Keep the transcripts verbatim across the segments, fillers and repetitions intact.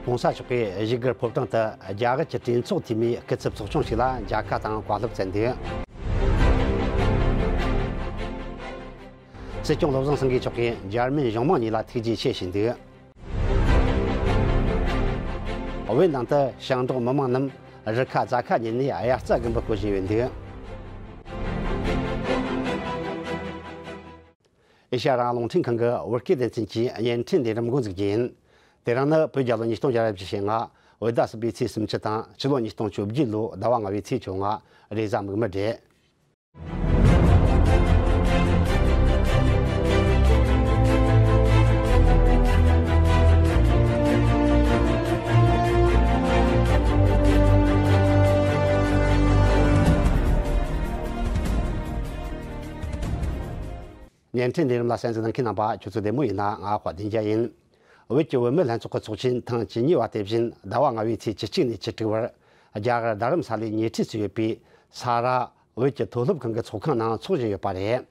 ༸གོང་ས་མཆོག་གིས་བཞུགས་སྒར་ཕོ་བྲང་དུ་རྒྱ་གར་གྱི་གྲོས་ཚོགས་འཐུས་མིའི་སྐུ་ཚབ་ཚོགས་ཆུང་ཞིག་ལ་མཇལ་ཁ་དང་བཀའ་སློབ་སྩལ་འདུག་སྲིད་སྐྱོང་བློ་བཟང་སེང་གེ་མཆོག་གིས་འཇར་མན་གཞུང་མང་གཉིས་ལ་ཐུགས་རྗེ་ཆེ་ཞུས་འདུག་བོད་ནང་དུ་ཞིང་འབྲོག་མི་མང་རྣམས་རི་ཁ་རྫ་ཁ་ཉིལ་ནས་དབྱར་རྩྭ་དགུན་འབུ་སྐོར་བཞིན་ཡོད་འདུག་ཨེ་ཤ་ཡ་རང་དབང་རླུང་འཕྲིན་ཁང་གི་བོད་སྐད་སྡེ་ཚན་གྱི་བརྙན་འཕྲིན་ལས་རིམ་འགོ་འཛུགས་རྒྱུ་ཡིན། དེ་རིང་ནི་བོད་རྒྱལ་ལོ་ཉིས་སྟོང་བརྒྱ་རེ་བཞི་ཞེ་ལྔ། བོད་ཟླ་གསུམ་པའི་ཚེས་སུམ་ཅུ་དང་ཕྱི་ལོ་ཉིས་སྟོང་བཅོ་བརྒྱད་ལོའི་ཟླ་བ་ལྔ་པའི་ཚེས་བཅོ་ལྔ། རེས་གཟའ་མིག་དམར་རེད། བརྙན་འཕྲིན་ལས་རིམ་ལ་གསན་གཟིགས་གནང་མཁན་རྣམ་པ་ཁྱོད་ཚོ་བདེ་མོ་ཡིན་ན། ང་དཔལ་ལྡན་རྒྱལ་ཡིན། བོད་ཀྱི་བུད་མེད་ལྷན་ཚོགས་ཀྱི་ཚོགས་ཆེན་ཐེངས་བཅུ་གཉིས་པ་དེ་བཞིན་ཟླ་བ་ལྔ་པའི་ཚེས་བཅུ་གཅིག་ནས་བཅུ་དྲུག་བར་རྒྱ་གར་རྡ་རམ་ས་ལའི་ཉེ་འཁྲིས་སུ་ཡོད་པའི་ས་ར་བོད་ཀྱི་མཐོ་སློབ་ཁང་གི་ཚོགས་ཁང་ནང་འཚོགས་བཞིན་ཡོད་པ་རེད།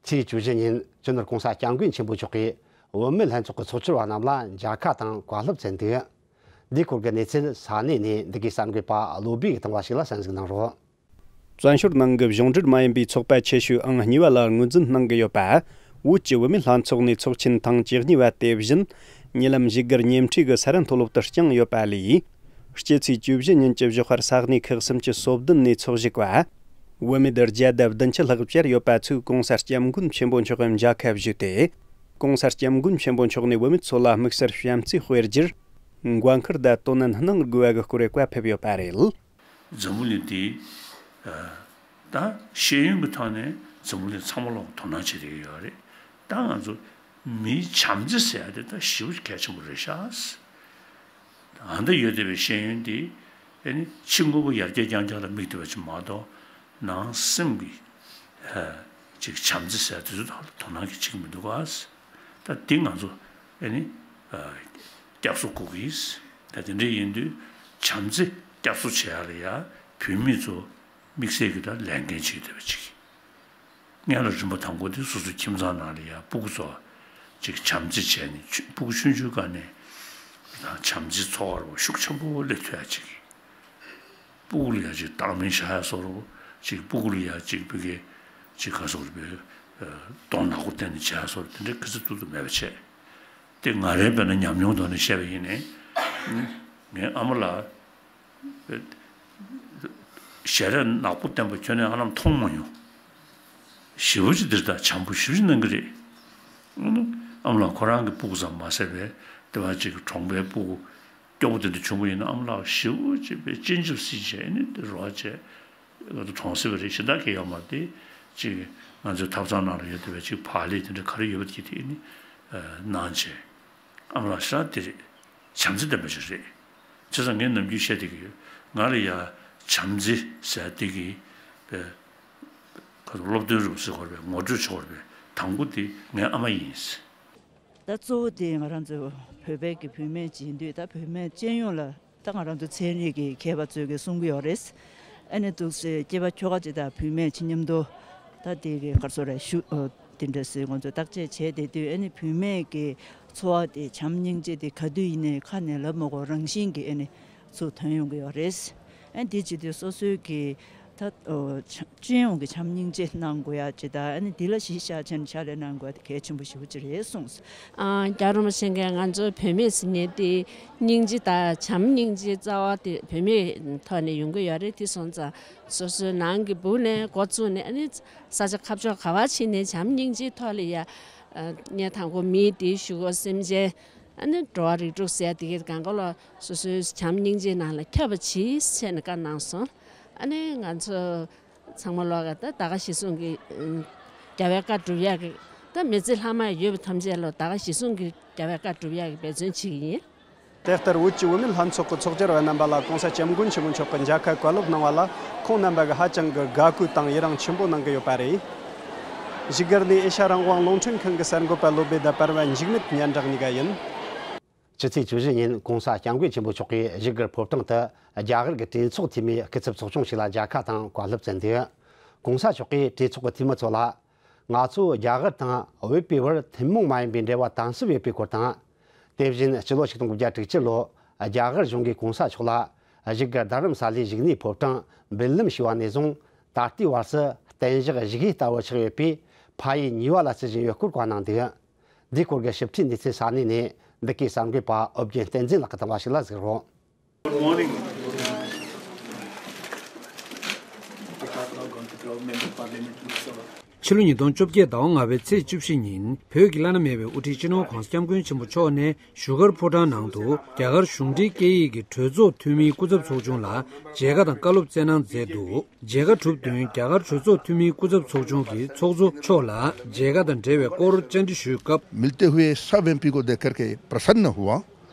ཚེས་བཅུ་བཞི་ཉིན་སྤྱི་ནོར་༸གོང་ས་༸སྐྱབས་མགོན་ཆེན་པོ་མཆོག་གིས་བུད་མེད་ལྷན་ཚོགས་ཀྱི་ཚོགས་ཆུང་བ་རྣམས་ལ་མཇལ་ཁ་དང་བཀའ་སློབ་སྩལ་འདུག་འདིའི་སྐོར་གྱི་གནས་ཚུལ་ས་གནས་ནས་འདི་གའི་གསར་འགོད་པ་བློ་བྷེ་གིས་བཏང་བ་ཞིག་ལ་གསན་གཟིགས་གནང་རོགས། བཙན་བྱོལ་ནང་གི་གཞུང་འབྲེལ་མ་ཡིན་པའི་ཚོགས་པ་ཆེ་ཤོས་ཨང་གཉིས་པ་ལ་ངོས་འཛིན་གནང་གི་ཡོད་པ། བོད་ཀྱི་བུད་མེད་ལྷན་ཚོགས་ནས་ཚོགས་ཆེན་ཐེངས་བཅུ་གཉིས་པ་དེ་བཞིན་ཉེ་ལམ་བཞུགས་སྒར་ཉེ་འཁྲིས་ཀྱི་ས་ར་མཐོ་སློབ་ཏུ་བསྐྱངས་ཡོད་པ་ལས། སྤྱི་ཚེས་བཅུ་བཞི་ཉིན་གྱི་ཞོགས་པར་ས་གནས་ཁག་སུམ་ཅུ་སོ་བདུན་ནས་ཚོགས་བཞུགས་པ། བུད་མེད་བརྒྱ་དང་བདུན་ཅུ་ལྷག་བཅར་ཡོད་པ་ཚོས་༸གོང་ས་༸སྐྱབས་མགོན་ཆེན་པོ་མཆོག་གི་མཇལ་ཁ་ཞུས་ཏེ། ༸གོང་ས་༸སྐྱབས་མགོན་ཆེན་པོ་མཆོག་ནས་བུད་མེད་ཚོ་ལ་དམིགས་བསལ་བྱམས་བརྩེ་སྤེལ་རྒྱུར་འགན་འཁུར་དང་དོ་ནན་གནང་དགོས་པ་གི་སྐོར་བཀའ་ཕེབས་ཡོད་པ་རེད། འཛམ་བུ་གླིང་འདི། ཨ། ད་ཤེས་ཡོན་གྱི་ཐོག་ནས་འཛམ་བུ་གླིང་ཚང་མ་ལོག་དོ་སྣང་བྱེད་བསྡད་ཀྱི་ཡོད་རེད། ད་ང་ཚོ་མིའི་བྱམས་བརྩེ་ཟེར་ཡ་དེ་ད་ཞེ་པོ་གལ་ཆེན་པོ་རེད་ཤག་ཨ། ད་ཡོད་བསྡད་པའི་ཤེས་ཡོན་འདི་ཨ་ནི་ཕྱི་དངོས་པོ་ཡར་རྒྱས་རྐྱང་རྐྱང་ལ་དམིགས་བསྡད་པ་ཅིག་མ་གཏོགས། ནང་སེམས་ཀྱི་ཨ་ཅིག་བྱམས་བརྩེ་ཟེར་ཡ་དེ་ཚོ་ཐོག་ལ་དོ་སྣང་གི་བྱེད་ཀྱི་མི་འདུག་ག་ད་འདི་ང་ཚོ་ཨ་ནི་ཨ་བསྐྱར་གསོ་དགོས་ཀྱི། ད་དེ་འདྲ་ཡིན་དུས་བྱམས་བརྩེ་བསྐྱར་གསོ་བྱེད་ཡ་ལ་ཡ་བུད་མེད་ཚོ་དམིགས་བསལ་གྱི་ད་ལས་འགན་བྱེད་བསྡད་པ་ཅིག་སྔོན་ལ་རིམ་པ་དང་པོ་དེ་སོ་སོའི་ཁྱིམ་ཚང་ནང་ལ་ཡ་སྤུ་གུ་ཚོ་ཅིག་བྱམས་བརྩེ་བྱས་ནས་ཆུ་སྤུ་གུ་ཆུང་ཆུང་སྒང་ནས་ད་བྱམས་བརྩེ་འཚོ་བ་རུ་ཤུགས་ཆེན་པོ་སླེབས་ཐུབ་ཡ་ཅིག་སྤུ་གུ་ལ་ཡ་ཅིག་བརྡ་མིན་བཞག་ཡ་བཟོ་འདྲ་ཅིག་སྤུ་གུ་ལ་ཡ་ཅིག་བུ་གའི་ཅིག་ག་བཟོ་འདྲ་བའི་གདོང་ནག་པོ་བསྟན་ནས་བྱས་ཡ་བཟོ་འདྲ་དེ་འདྲའི་ག་ཚོད་ཐུབ་ཐུབ་མེད་པ་བྱས། དེ་ང་རའི་དཔེར་ན་ཉམས་མྱོང་ཐོག་ནས་བཤད་པ་ཡིན་ནའི། ངའི་ཨ་མ་ལགས་ཞལ་རས་ནག་པོ་བསྟན་པ་ཁྱོན་ནས་ཨ་ལམ་མཐོང་མ་མྱོང་། ཞེ་པོ་ཅིག་འདིར་ད་བྱམས་པོ་ཞེ་པོ་ཅིག་གནང་གི་རེད། ཨ་མ་ལགས་ཁོ་རང་གི་སྤུ་གུ་ཙམ་མ་ཟད་པའི་དེ་བ་ཅིག་གྲོང་པའི་སྤུ་གུ་སྐྱོ་པོ་དེ་འདྲ་བྱུང་བ་ཡིན་ན་ཨ་མ་ལགས་ཞེ་པོ་ཅིག་པའི་སྤྱན་ཆབ་སྲིད་བྱས་ནས་དེ་རོགས་བྱས། ང་ཚོ་གྲོང་གསེབ་རེད་གཞན་དག་གི་ཡོད་མ་རེད་དེ། ཅིག་ང་ཚོའི་ཐབ་ཚང་ནང་ལ་ཡོད་བསྡད་པའི་ཅིག་བག་ལེབ་དེ་འདྲ་ག་རེ་ཡོད་པ་དེ་དེ་ནི་གནང་བྱས། ཨ་མ་ལགས་ཤ་དེ་རེད། བྱམས་བརྩེ་ལྡན་པ་ཞིག་རེད། བྱས་ཙང་ངས་ནམ་རྒྱུན་བཤད་བསྡད་ཀྱི་ཡོད། ང་ལ་ཡ་བྱམས་བརྩེ་ཟེར་བསྡད་ཀྱི་པའི་ཁ་སློབ་སྟོན་རུ་ཟེར་དགོས་རེད་པས། ངོ་སྤྲོད་བྱེད་དགོས་རེད་པས། དང་པོ་དེ་ངའི་ཨ་མ་ཡིན། ད་གཙོ་བོ་དེ་ང་རང་ཚོ་བོད་པའི་གི་བུད་མེད་ཅིག་ཡིན་དུས། ད་བུད་མེད་སྤྱི་ཡོངས་ལ་ད་ང་རང་ཚོ་ཚན་རིག་གི་མཁས་པ་ཚོས་གི་གསུང་གི་ཡོད་རེད། ཨ་ནི་འདུག་སེ་སྐྱེས་པ་ཁྱོ་ག་ཅིག་དང་བུད་མེད་ཅིག་མཉམ་དུ་ད་དེ་གི་ག་རེ་ཟེར་རེད། ཞུ་ཨོ་དེ་འདྲ་སེ་ང་ཚོ་བརྟག་དཔྱད་བྱས་བསྡད་དུས། ཨ་ནི་བུད་མེད་ཀྱི་འཚོ་བ་དེ་བྱམས་སྙིང་རྗེ་དེ་ག་དུས་ཡིན་ནའི་ཁ་ནས་ལབ་མ་དགོས་རང་བཞིན་གྱིས་ཨ་ནི་ཚུར་ཐོན་ཡོང་གི་ཡོད་རེད། ཨ་ནི་དེ་བྱེད་དུས་སོ་སོའི་གི་ད་ཨོ་བྱམས་སྤྱི་ཡོངས་ཀྱི་བྱམས་སྙིང་རྗེ་གནང་དགོས་ཡ་ཅིག་དང་། ཨ་ནི་འདི་ལ་གཞི་བཞག་བྱས་ནས་ཕྱག་ལས་གནང་དགོས་ཡ་དེ་གལ་ཆེན་པོ་ཞེ་པོ་ཅིག་རེད་གསུངས་སོང་། ཨ། རྒྱལ་བ་རིན་པོ་ཆེ་གིས་ང་ཚོ་བུད་མེད་ཟེར་མཁན་དེ་སྙིང་རྗེ་དང་བྱམས་སྙིང་རྗེ་རྩ་བ་དེ་བུད་མེད་ཐོག་ནས་ཡོང་གི་ཡོད་རེད། དེ་སོང་ཙང་སོ་སོའི་ནང་གི་སྦུག་ནས་འགོ་བཙུགས་ནས། ཨ་ནི་ས་ཆ་ཁ་ཕྱོགས་ག་པར་ཕྱིན་ནས་བྱམས་སྙིང་རྗེའི་ཐོག་ལ་ཡ། ཨ། ངས་དང་པོ་མི་དེའི་གཞུག་གུ་སེམས་ཅན། ཨ་ནི་འགྲོ་བ་རིགས་དྲུག་ཟེར་ཡ་དེ་གའི་སྒང་ག་ལ་སོ་སོའི་བྱམས་སྙིང་རྗེའི་ནང་ལ་ཁྱབ་པ་གྱིས་ཟེར་ནས་བཀའ་གནང་སོང་། ཨ་ནི་ང་ཚོ་ཚང་མ་ལོག་ག་ད་ད་ག་གཞི་བཟུང་གི་ཨ་རྒྱལ་བའི་བཀའ་སྒྲུབ་ཡག་གི། ད་མི་ཚེ་ལྷག་མ་ཡོད་པ་ཐམས་ཅད་ལ་ད་ག་གཞི་བཟུང་གི་རྒྱལ་བའི་བཀའ་སྒྲུབ་ཡག་གི་འབད་བརྩོན་བྱེད་ཀྱི་ཡིན། དེ་ལྟར་བོད་ཀྱི་བུད་མེད་ལྷན་ཚོགས་ཀྱི་ཚོགས་བཅར་བ་རྣམ་པ་ལ་༸གོང་ས་༸སྐྱབས་མགོན་ཆེན་པོ་མཆོག་གིས་མཇལ་ཁ་བཀའ་སློབ་གནང་བ་ལ་ཁོང་རྣམ་པ་གིས་ཧ་ཅང་གི་དགའ་གུས་དང་ཡི་རངས་ཆེན་པོ་གནང་གི་ཡོད་པ་རེད། བཞུགས་སྒར་ནས་ཨེ་ཤ་རང་དབང་རླུང་འཕྲིན་ཁང་གི་གསར་འགོད་པ་བློ་བྷེ་དང་པར་བ་འཇིགས་མེད་སྙན་གྲགས་གཉིས་ཀ་ཡིན། ཕྱི་ཚེས་བཅུ་བཞི་ཉིན་༸གོང་ས་༸སྐྱབས་མགོན་ཆེན་པོ་མཆོག་གིས་བཞུགས་སྒར་ཕོ་བྲང་དུ་རྒྱ་གར་གྱི་གྲོས་ཚོགས་འཐུས་མིའི་སྐུ་ཚབ་ཚོགས་ཆུང་ཞིག་ལ་མཇལ་ཁ་དང་བཀའ་སློབ་སྩལ་འདུག ༸གོང་ས་མཆོག་གིས་གྲོས་ཚོགས་ཀྱི་འཐུས་མི་ཚོ་ལ། ང་ཚོ་རྒྱ་གར་དང་བོད་པའི་བར་ཐུན་མོང་མ་ཡིན་པའི་འབྲེལ་བ་དམ་ཟབ་ཡོད་པའི་སྐོར་དང་། དེ་བཞིན་སྤྱི་ལོ་ཆིག་སྟོང་དགུ་བརྒྱ་དྲུག་ཅུ་ལོའི་ རྒྱ་གར་གཞུང་གིས་གོང་ས་མཆོག་ལ་བཞུགས་སྒར་རྡ་རམ་ས་ལའི་བཞུགས་གནས་ཕོ་བྲང་འབུལ་ལམ་ཞུས་པ་ནས་བཟུང་ད་ལྟའི་བར་སུ་བརྟན་བཞུགས་བཞུགས་ཡུལ་ལྟ་བུ་ཆགས་ཡོད་པས་ཕ་ཡུལ་ཉེ་བ་ལ་བརྩི་བཞིན་ཡོད་སྐོར་བཀའ་གནང་འདུག་འདིའི་སྐོར་གྱི་ཞིབ་ཕྲའི་གནས་ཚུལ་ས་གནས་ནས་འདི་གའི་གསར་འགོད་པ་ཨོ་རྒྱན་བསྟན་འཛིན་ལགས་ཀྱིས་བཏང་བ་ཞིག་ལ་གཟིགས་རོགས། Good morning. Member of Parliament, Lok Sabha. ཕྱི་ལོ་ཉིས་སྟོང་བཅོ་བརྒྱད་ཟླ་བ་ལྔ་པའི་ཚེས་བཅུ་བཞི་ཉིན་བོད་ཀྱི་བླ་ན་མེད་པའི་དབུ་ཁྲིད་སྤྱི་ནོར་༧གོང་ས་༧སྐྱབས་མགོན་ཆེན་པོ་མཆོག་ནས་བཞུགས་སྒར་ཕོ་བྲང་ནང་དུ་རྒྱ་གར་གཞུང་འབྲེལ་སྐད་ཡིག་གི་གྲོས་ཚོགས་འཐུས་མིའི་སྐུ་ཚབ་ཚོགས་ཆུང་ལ་མཇལ་ཁ་དང་བཀའ་སློབ་སྩལ་གནང་མཛད་འདུག་མཇལ་ཁ་གྲུབ་བསྟུན་རྒྱ་གར་གྲོས་ཚོགས་འཐུས་མིའི་སྐུ་ཚབ་ཚོགས་ཆུང་གི་ཚོགས་གཙོ་མཆོག་ལ་མཇལ་ཁ་དང་འབྲེལ་བའི་སྐོར་བཅར་འདྲི་ཞུས་སྐབས། मिलते हुए सब एमपी को देख करके प्रसन्न हुआ।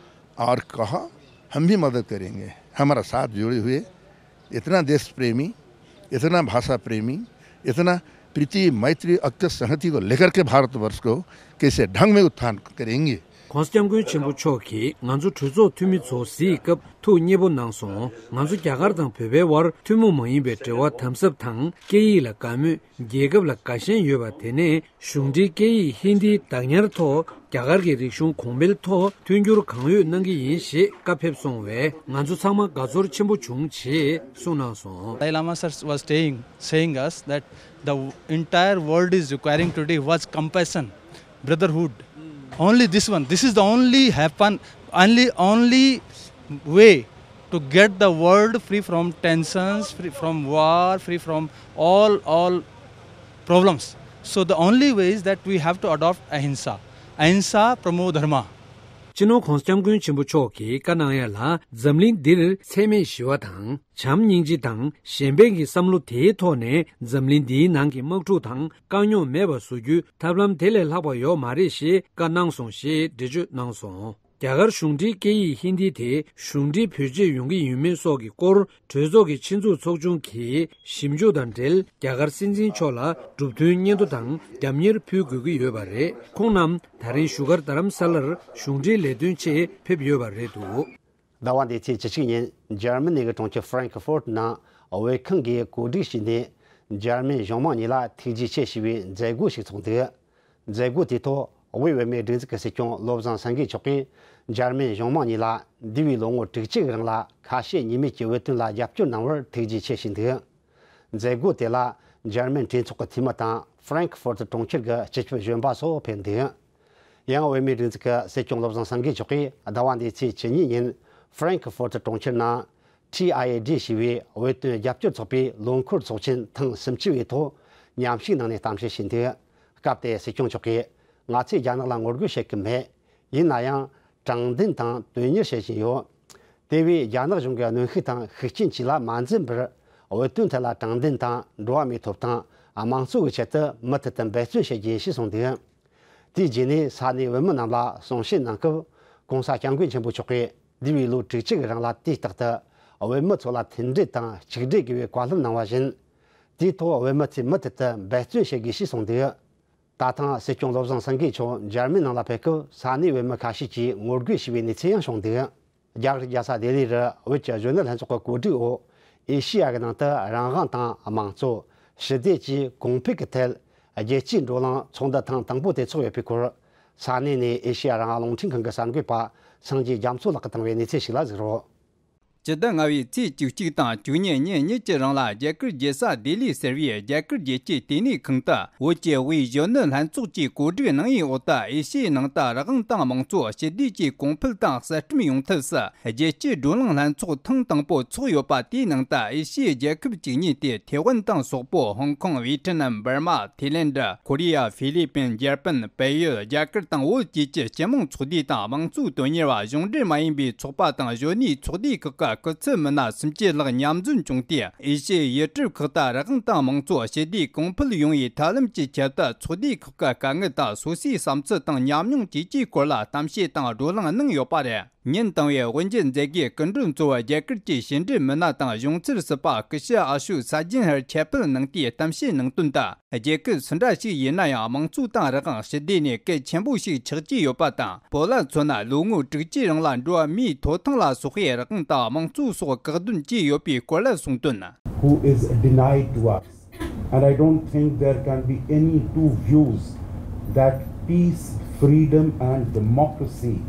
और कहा, हम भी मदद करेंगे, हमारा साथ जुड़े हुए, इतना देश प्रेमी, इतना भाषा प्रेमी, इतना प्रीति मैत्री अक्य संहति को लेकर के भारतवर्ष को कैसे ढंग में उत्थान करेंगे। ༧གོང་ས་༧སྐྱབས་མགོན་ཆེན་པོ་མཆོག་གིས་ང་ཚོ་གྲོས་ཚོགས་འཐུས་མི་ཚོ་གཟིགས་སྐབས་ཐུགས་མཉེས་པོ་གནང་སོང་། ང་ཚོ་རྒྱ་གར་དང་བོད་པའི་དབར་ཐུན་མོང་མ་ཡིན་པའི་འབྲེལ་བ་དམ་ཟབ་དང་སྐད་ཡིག་ལ་དགའ་མོས། རྒྱལ་ཁབ་ལ་དགའ་ཞེན་ཡོད་པ་དེ་ནས་གཞུང་འབྲེལ་སྐད་ཡིག་ཧིན་དིའི་བདག་ཉར་ཐོག་རྒྱ་གར་གྱི་རིག་གཞུང་གོང་འཕེལ་ཐོག་མཐུན་འགྱུར་གང་ཡོད་གནང་གི་ཡིན་ཞེས་བཀའ་ཕེབས་སོང་བས་ང་ཚོ་ཚང་མ་དགའ་ཚོར་ཆེན་པོ་བྱུང་ཞེས་གསུངས་གནང་སོང་། Dalai Lama sir was saying, saying us that the entire world is requiring today was compassion, brotherhood. Only this one. This is the only happen, only, only way to get the world free from tensions, free from war, free from all, all problems. So the only way is that we have to adopt ahimsa. Ahimsa paramo dharma. སྤྱི་ནོར་༧གོང་ས་༧སྐྱབས་མགོན་ཆེན་པོ་མཆོག་གིས་བཀའ་གནང་ཡ་ལ་འཛམ་གླིང་འདིར་འཚེ་མེད་ཞི་བ་དང་བྱམས་སྙིང་རྗེ་དང་གཞན་ཕན་གྱི་བསམ་བློ་དེའི་ཐོག་ནས་འཛམ་གླིང་འདིའི་ནང་གི་དམག་འཁྲུག་དང་དཀའ་རྙོག་མེད་པ་བཟོ་རྒྱུའི་ཐབས་ལམ་དེ་ལས་ལྷག་པ་ཡོད་མ་རེད་ཞེས་བཀའ་གནང་སོང་ཞེས་འགྲེལ་བརྗོད་གནང་སོང་། རྒྱ་གར་གཞུང་འབྲེལ་སྐད་ཡིག་ཧིན་དི་དེ་གཞུང་འབྲེལ་བེད་སྤྱོད་ཡོང་གི་ཡོད་མེད་སོགས་ཀྱི་སྐོར་གྲོས་ཚོགས་ཀྱི་ཆེད་འཛུགས་ཚོགས་ཆུང་གིས་ཞིབ་འཇུག་དང་འབྲེལ་རྒྱ་གར་སྲིད་འཛིན་མཆོག་ལ་གྲུབ་དོན་སྙན་ཐོ་དང་རྒྱབ་གཉེར་ཕུལ་དགོས་ཀྱི་ཡོད་པ་རེད། ཁོང་རྣམས་ད་རིང་བཞུགས་སྒར་རྡ་རམ་ས་ལར་གཞུང་འབྲེལ་ལས་དོན་ཆེད་ཕེབས་ཡོད་པ་རེད་འདུག་ཟླ་བ་འདིའི་ཚེས་བཅུ་གཅིག་ཉིན་འཇར་མ་ནི་གི་གྲོང་ཁྱེར་ཧྥ་རན་ཁི་ཧྥོར་ནང་དབུས་ཁང་གིས་གོ་སྒྲིག་བྱས་ནས་འཇར་མན་གཞུང་མང་གཉིས་ལ་ཐུགས་རྗེ་ཆེ་ཞུ་བའི་མཛད་སྒོ་ཞིག་ཚོགས་འདུག་མཛད་སྒོ་དེའི་ཐོག་དབུས་བོད་མིའི་སྒྲིག་འཛུགས་ཀྱི་སྲིད་སྐྱོང་བློ་བཟང་སེང་གེ་མཆོག་གིས་འཇར་མན་གཞུང་མང་གཉིས་ལ་འདས་པའི་ལོ་ངོ་དྲུག་ཅུ་གི་རིང་ལ་ཁ་ཞེ་གཉིས་མེད་ཀྱི་བོད་དོན་ལ་རྒྱབ་སྐྱོར་གནང་བར་ཐུགས་རྗེ་ཆེ་ཞུས་འདུག་མཛད་སྒོ་དེ་ལ་འཇར་མན་གྲོས་ཚོགས་ཀྱི་འཐུས་མི་དང་ཧྥ་རན་ཁི་ཧྥོར་ཊི་གྲོང་ཁྱེར་གྱི་སྤྱི་ཁྱབ་གཞོན་པ་སོགས་ཕེབས་འདུག་ཡང་བོད་མིའི་སྒྲིག་འཛུགས་ཀྱི་སྲིད་སྐྱོང་བློ་བཟང་སེང་གེ་མཆོག་གིས་ཟླ་བ་འདིའི་ཚེས་བཅུ་གཉིས་ཉིན་ཧྥ་རན་ཁི་ཧྥོར་ཊི་གྲོང་ཁྱེར་ནང་ཊི་ཨའི་ཨེ་ཌི་ཞེས་པའི་བོད་དོན་རྒྱབ་སྐྱོར་ཚོགས་པའི་ལོ་འཁོར་ཚོགས་ཆེན་ཐེངས་སུམ་ཅུ་པའི་ཐོག་མཉམ་ཞུགས་གནང་ནས་གཏམ་བཤད་བྱས་འདུག་སྐབས་དེར་སྲིད་སྐྱོང་མཆོག་གིས་ང་ཚོས་རྒྱ་ནག་ལ་ངོ་རྒོལ་བྱེད་ཀྱི་མེད། ཡིན་ན་ཡང་དྲང་བདེན་དང་དོན་གཉེར་བྱེད་བཞིན་ཡོད། དེ་བས་རྒྱ་ནག་གཞུང་གི་གནོན་ཤུགས་དང་ཤུགས་རྐྱེན་བཅས་ལ་མ་འཛེམས་པར་བོད་དོན་ཐད་ལ་དྲང་བདེན་དང་འགྲོ་བ་མིའི་ཐོབ་ཐང་། དམངས་གཙོ་གི་ཆེད་དུ་མུ་མཐུད་དུ་འབད་བརྩོན་བྱེད་རྒྱུ་ཡིན་ཞེས་གསུངས་འདུག་དེའི་རྗེས་ནས་ས་གནས་བོད་མི་རྣམས་ལ་གསུང་བཤད་གནང་སྐབས་༧གོང་ས་༧སྐྱབས་མགོན་ཆེན་པོ་མཆོག་གིས་འདས་པའི་ལོ་དྲུག་ཅུ་གི་རིང་ལ་དུས་རྟག་ཏུ་བོད་མི་ཚོ་ལ་མཐུན་སྒྲིལ་དང་གཅིག་སྒྲིལ་དགོས་པའི་བཀའ་སློབ་གནང་བ་བཞིན། དེའི་ཐོག་བོད་མི་ཚོས་མུ་མཐུད་དུ་འབད་བརྩོན་བྱེད་དགོས་ཞེས་གསུངས་འདུག་ད་ཐེངས་སྲིད་སྐྱོང་བློ་བཟང་སེང་གེ་མཆོག་འཇར་མན་ནང་ལ་ཕེབས་སྐབས་ས་གནས་བོད་མི་ཁ་ཤས་ཀྱིས་ངོ་རྒོལ་བྱས་པའི་གནས་ཚུལ་ཡང་བྱུང་འདུག་རྒྱ་གར་རྒྱལ་ས་ལྡི་ལི་རུ་བོད་ཀྱི་གཞོན་ནུ་ལྷན་ཚོགས་ཀྱི་གོ་སྒྲིག་འོག་ཨེ་ཤེ་ཡ་གི་ནང་དུ་རང་དབང་དང་དམངས་གཙོ། ཞི་བདེ་བཅས་གོང་འཕེལ་གྱི་ཐད་རྒྱལ་སྤྱིའི་བགྲོ་གླེང་ཚོགས་འདུ་ཐེངས་དང་པོ་དེ་ཚོགས་ཡོད་པའི་སྐོར་ས་གནས་ནས་ཨེ་ཤེ་ཡ་རང་དབང་རླུང་འཕྲིན་ཁང་གི་གསར་འགོད་པ་སངས་རྒྱས་རྒྱ་མཚོ་ལགས་ཀྱིས་བཏང་བའི་གནས་ཚུལ་ཞིག་ལ་གཟིགས་རོགས། སྤྱི་ཟླ་ལྔ་པའི་ཚེས་བཅུ་གཅིག་དང་བཅུ་གཉིས་ཉིན་གཉིས་ཀྱི་རིང་ལ་རྒྱ་གར་རྒྱལ་ས་ལྡི་ལི་ཟེར་བའི་རྒྱ་གར་རྒྱལ་སྤྱིའི་ལྟེ་གནས་ཁང་དུ་བོད་ཀྱི་དབུས་གཞོན་ནུ་ལྷན་ཚོགས་ཀྱིས་གོ་སྒྲིག་གནང་བའི་འོག་ཏུ་ཨེ་ཤི་ཡའི་ནང་དུ་རང་དབང་དང་དམངས་གཙོ། ཞི་བདེ་བཅས་གོང་འཕེལ་དང་གསར་སྐྲུན་ཡོང་ཐབས་སུ་རྒྱལ་སྤྱིའི་བགྲོ་གླེང་ལྷན་ཚོགས་ཐེངས་དང་པོ་ཚོགས་ཡོད་པ། དེའི་ནང་དུ་ཨེ་ཤི་ཡའི་རྒྱལ་ཁབ་བཅུ་གཉིས་ཏེ་ཐེ་ཝན་དང་སོག་པོ། ཧོང་ཀོང་། ཝི་ཊི་ནམ། འབར་མ། ཐེ་ལན་ཌ། ཁོ་རི་ཡ། ཧྥི་ལི་པིན། འཇར་པན། བལ་ཡུལ། རྒྱ་གར་དང་བོད་བཅས་ཀྱི་སྤྱི་དམངས་ཚོགས་སྡེ་དང་དམངས་གཙོའི་དོན་གཉེར་བ། གཞུང་འབྲེལ་མ་ཡིན་པའི་ཚོགས་པ་དང་གཞོན་ནུའི་ཚོགས་སྡེ་ཁག་གི་སྐུ་ཚབ་མི་སྣ་སུམ་ཅུ་ལྷག་མཉམ་འཛོམས་བྱུང་སྟེ། ཨེ་ཤི་ཡའི་ཡུལ་གྲུ་ཁག་ཏུ་རང་དབང་དང་དམངས་གཙོ། ཞི་བདེ་གོང་འཕེལ་ཡོང་བའི་ཐབས་ལམ་གྱི་ཆེད་དུ་ཚོགས་སྡེ་ཁག་གི་དཀའ་ངལ་དང་སོ་སོའི་བསམ་ཚུལ་དང་ཉམས་མྱོང་བཅས་ཀྱི་སྐོར་ལ་གཏམ་བཤད་དང་བགྲོ་གླེང་གནང་ཡོད་པ་རེད། ཉིན་དང་པོའི་དབུ་འབྱེད་མཛད་སྒོའི་སྐུ་མགྲོན་གཙོ་བོ་རྒྱ་གར་གྱི་ཕྱི་འབྲེལ་མི་སྣ་དང་གཞུང་འཛིན་ཟུར་པ་སྐུ་ཞབས་ཨ་ཤོག་ས་ཇིན་ཧར་ཁྱད་ཕུལ་གནང་སྟེ་གཏམ་བཤད་གནང་དོན་དུ། རྒྱལ་ཁབ་སུ་འདྲ་ཞིག་ཡིན་ན་ཡང་དམངས་གཙོ་དང་རང་དབང་། ཞི་བདེ་ནི་གལ་ཆེན་པོ་ཞིག་ཆགས་ཀྱི་ཡོད་པ་དང་། བོད་ལ་མཚོན་ན་ལོ་ངོ་དྲུག་ཅུའི་རིང་ལ་འགྲོ་བ་མིའི་ཐོབ་ཐང་ལ་སོགས་པའི་རང་དབང་དང་དམངས་གཙོ་སོགས་བཀག་སྡོམ་བྱས་ཡོད་པའི་སྐོར་ལ་གསུངས་དོན། Who is denied to us. And I don't think there can be any two views that peace, freedom and democracy